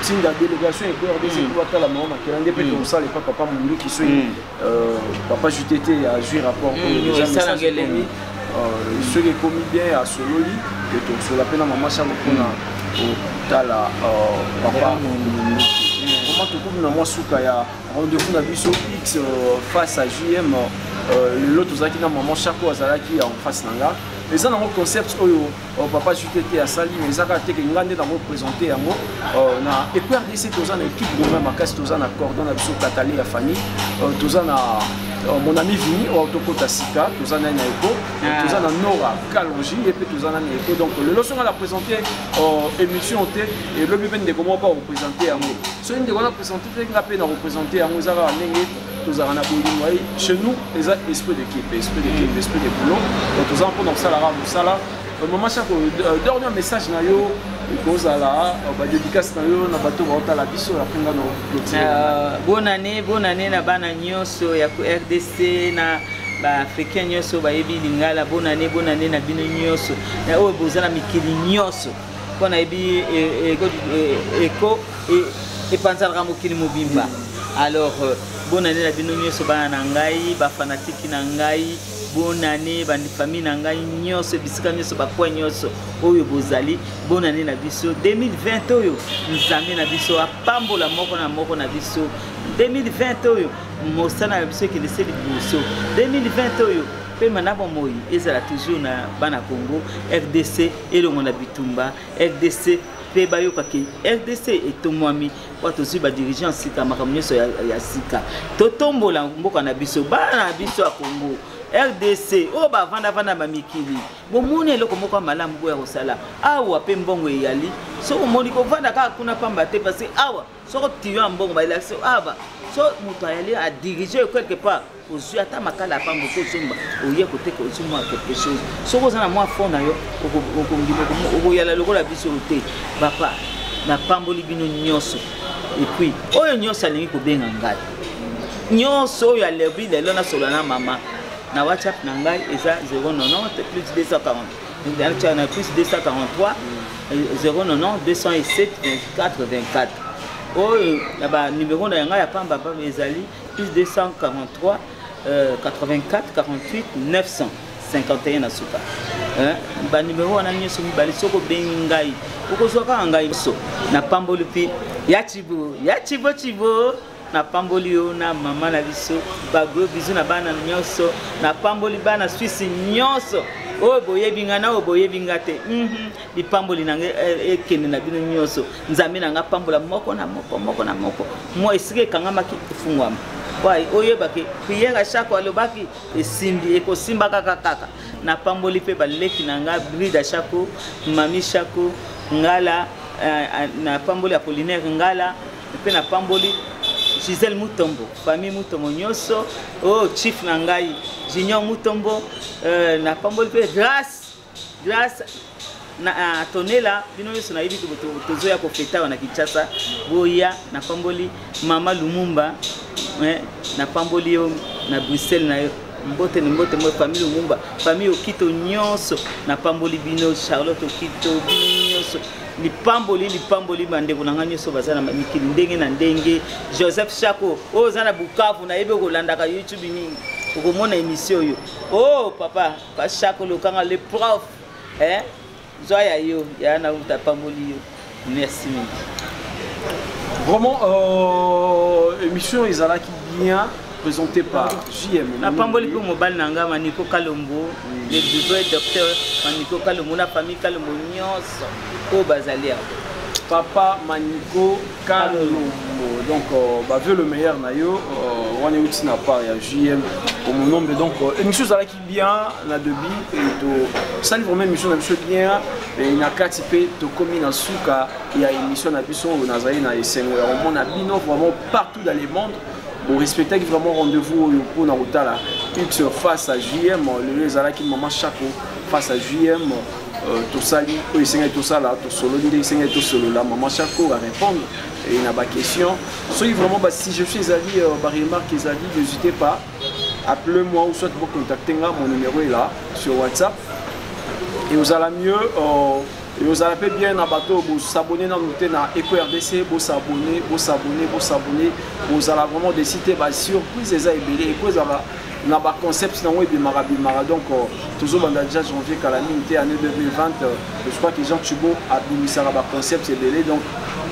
kotinda délégation Eko RDC mpo batala mama Makila nde mpe tokosala epa papa Munduki soki papa JTT azwi rapport oyo déjà esalanga message elengi. ekomi. Soki ekomi bien, asololi ke tokosola mpe na mama Sango mpona kotala papa Munduki. Vraiment, tokomi na mwa suka ya rendez-vous na biso X face à JM. Lelo tozalaki na mama Chako, azalaki en face na nga. Eza nango concept oyo papa JTT asali, mais eza kaka teke nga nde nango présente yango na Eko RDC. Toza na équipe romain makasi, toza na cordon na biso Katale ya Famille, toza na mon ami Vini oyo tokota sika, toza nani na Eko. Toza na Nora Kalongi ye mpe toza nani na Eko. Donc lelo songa na présente émission te, elobi mpe ndeko moko akoprésente yango. Soki ndeko wana présente te, nga mpe na représente yango. Eza kaka ndenge tozalaka na bolingo aye chez nous, eza esprit d'équipe, esprit d'équipe, esprit de boulot. Donc toza mpona kosalaka mosala. Mama Chako, dernier message na yo ekozala badédicace na yo na bato baotala biso, après nga na clôture. Bonne année, bonne année na bana nyonso ya RDC, na baafricain nyonso bayebi lingala. Bonne année, bonne année na bino nyonso na oyo boza na mikili nyonso, mpo nayebi eko epanzalaka mokili mobimba. Alors bonne année na bino nyonso, bana na ngai, bafanatike na ngai. Bonne année bafamille na ngai nyonso, bisika nyonso, bacoin nyonso oyo bozali, bonne année na biso 2020 oyo. Nzambe na biso apambola moko na moko na biso 2020 oyo. Mosala na biso ekende se liboso 2020 oyo. Pema na bomoi ezala toujours na bana Congo RDC, elongo na bitumba RDC, mpe bayokaki RDC etomwami po tozwi badirigeant sika, makambo nyonso ya sika. Totombola mboka na biso, bana na biso ya Congo RDC oyo bavandavanda bamikili. Bomoni eloko moko ya malamu boya kosala awa, mpe mbongo eyali. Soki omoni kovanda kaka kuna pamba te, parce awa soko tiyo ya mbongo balakisi awa, so moto ayali adirige quelque part, ozwi ata makala ya pamba, okozomba, oye koteka, ozwi mwa quelque chose. Soki oza na mwa fond na yo, okondima, okoyala lokola biso te. Papa, napamboli bino nyonso. Et puis oyo nyonso alingi kobenga ngai, nyonso oyo alobi lelo nasola na mama na WhatsApp na ngai, eza 090 plus 240 na plus 243 090 207 24 24. Oyo na banumero na ngai ya pamba pamba ezali plus 243 84 48 951 na suka. Banumero wana nyonso mibale, soki obengi ngai, okozwa kaka ngai. So napamboli mpe ya Chibo, ya Chibo, Chibo, napamboli yo na mama na biso. Bagros bisous na bana nyonso. Napamboli bana Swisse nyonso, oyo boyebi nga na oyo boyebi nga te. Lipamboli na ngai ekende na bino nyonso. Nzambe na nga pambola moko na moko, moko na moko. Mwa esika ekangamaki efungwama. Oyebaki prière ya Shako alobaki esimbi, ekosimba kaka kaka. Napamboli mpe baleki na nga, Brida Shako, Mami Shako Ngala, napamboli Apollinaire Ngala, mpe napamboli Gisèle Mutombo, famille Mutombo nyonso, oyo chief na ngai Junior Mutombo. Napamboli mpe Grâce, Grâce na Tonela. Bino nyonso nayebi tozoya kofeta awa na Kinshasa, boya. Napamboli mama Lumumba, napamboli yo na Bruxelles na yo. Mbote ni mbote mo famille Lumumba, famille Okito nyonso, napamboli bino. Charlotte Okito, bino nyonso lipamboli, lipamboli. Bandeko na ngai nyonso baza na mikili ndenge na ndenge, Joseph Chako oyo oza na Bukavu, nayebi okolandaka YouTube mingi, okomona émission oyo. Oh papa Chako Lokanga, le prof, eh? Zwa ya yo ya na uta, pamboli yo. Merci mingi. Vraiment, émission ezalaki bien présentée par JM. Napamboli mpe mobali na ngai Maniko Kalombo, le vrai docteur Maniko Kalombo, na famille Kalombo nyonso oyo bazali awa. Papa Maniko Kalombo, donc bavœux le meilleur na yo wana euti na part ya JM Omonombe. Donc émission ezalaki bien na début et tosali vraiment émission na biso bien et na kati mpe tokomi na suka ya émission na biso oyo. Nazali na esengo ya komona bino vraiment partout dans le monde, borespectaki vraiment rendez-vous oyo mpona kotala X face à JM. Lelo ezalaki Mama Chako face à JM. Tosali oyo esengeli tosala, tosololi nde esengeli tosolola. Mama Chako arépondre et na baquestion. Soki vraiment basuggestion ezali, baremarque ezali, n'hésitez pas, appelez-moi ou soit vous contactez nga, mon numéro est là sur WhatsApp. Et ozala mieux et ozala mpe bien na bato bosabonner nanu te na Eco RDC. Bosabonner, bosabonner, bosabonner, bozala vraiment déçus te. Basurprise eza ebele. Eko ezala na baconcept nango ebimaka bimaka. Donc tozobanda déjà janvier, kala mingi te, année 2020. Je crois que Jean Tubo abimisaka baconcept ebele. Donc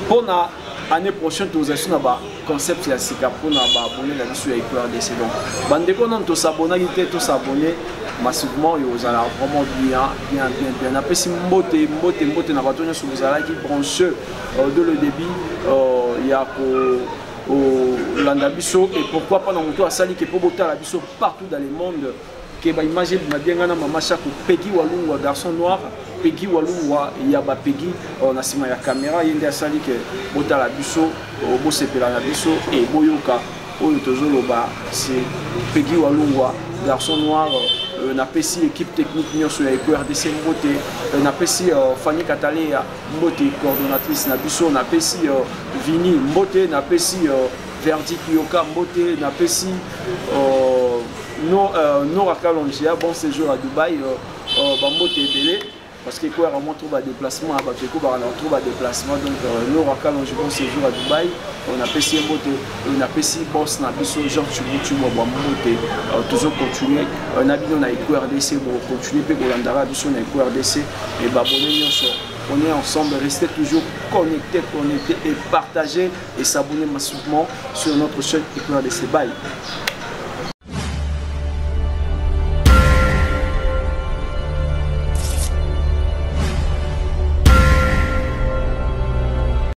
mpona année prochaine, tozali so na baconcept ya sika mpona baabonné na biso ya Eco RDC. Donc bandeko nanu tosabonaki te, tosabonner massivement oyo ozala vraiment bien, bien, bien, bien. Napesi mbote, mbote, mbote na bato nyonso bozalaki branché de le début ya kolanda biso. Et pourquoi pas na moto asali ke mpo botala biso partout dans le monde, ke baimage ebima bien. Ngai na Mama Chako, Pegi Walungwa, garçon noir, Pegi Walungwa ya bapegi na nsima ya caméra, ye nde asali ke botala biso, bosepela na biso e boyoka oyo tozoloba. C'est Pegi Walungwa, garçon noir. Napesi équipe technique nyonso ya Eco RDC mbote. Napesi Fanny Kataleya mbote, coordonnatrice na biso. Napesi Vini mbote, napesi Verdi Kiyoka mbote, napesi Nora Kalongia, bon séjour à Dubaï, bambote ebele. Parce que quoi, vraiment trop de déplacement, bato ekobaka na trop de déplacement. Donc Nora Kalonji, bon séjour à Dubaï. On apesi ye mbote, on apesi boss na biso Jean Chubu bwa mbote. Toujours continuer na bino na Eco RDC, bo continuer mpe kolandaka biso na Eco RDC et babone nyonso. On est ensemble, restez toujours connectés, connectés et partagez et s'abonner massivement sur notre chaîne Eco RDC. Bye.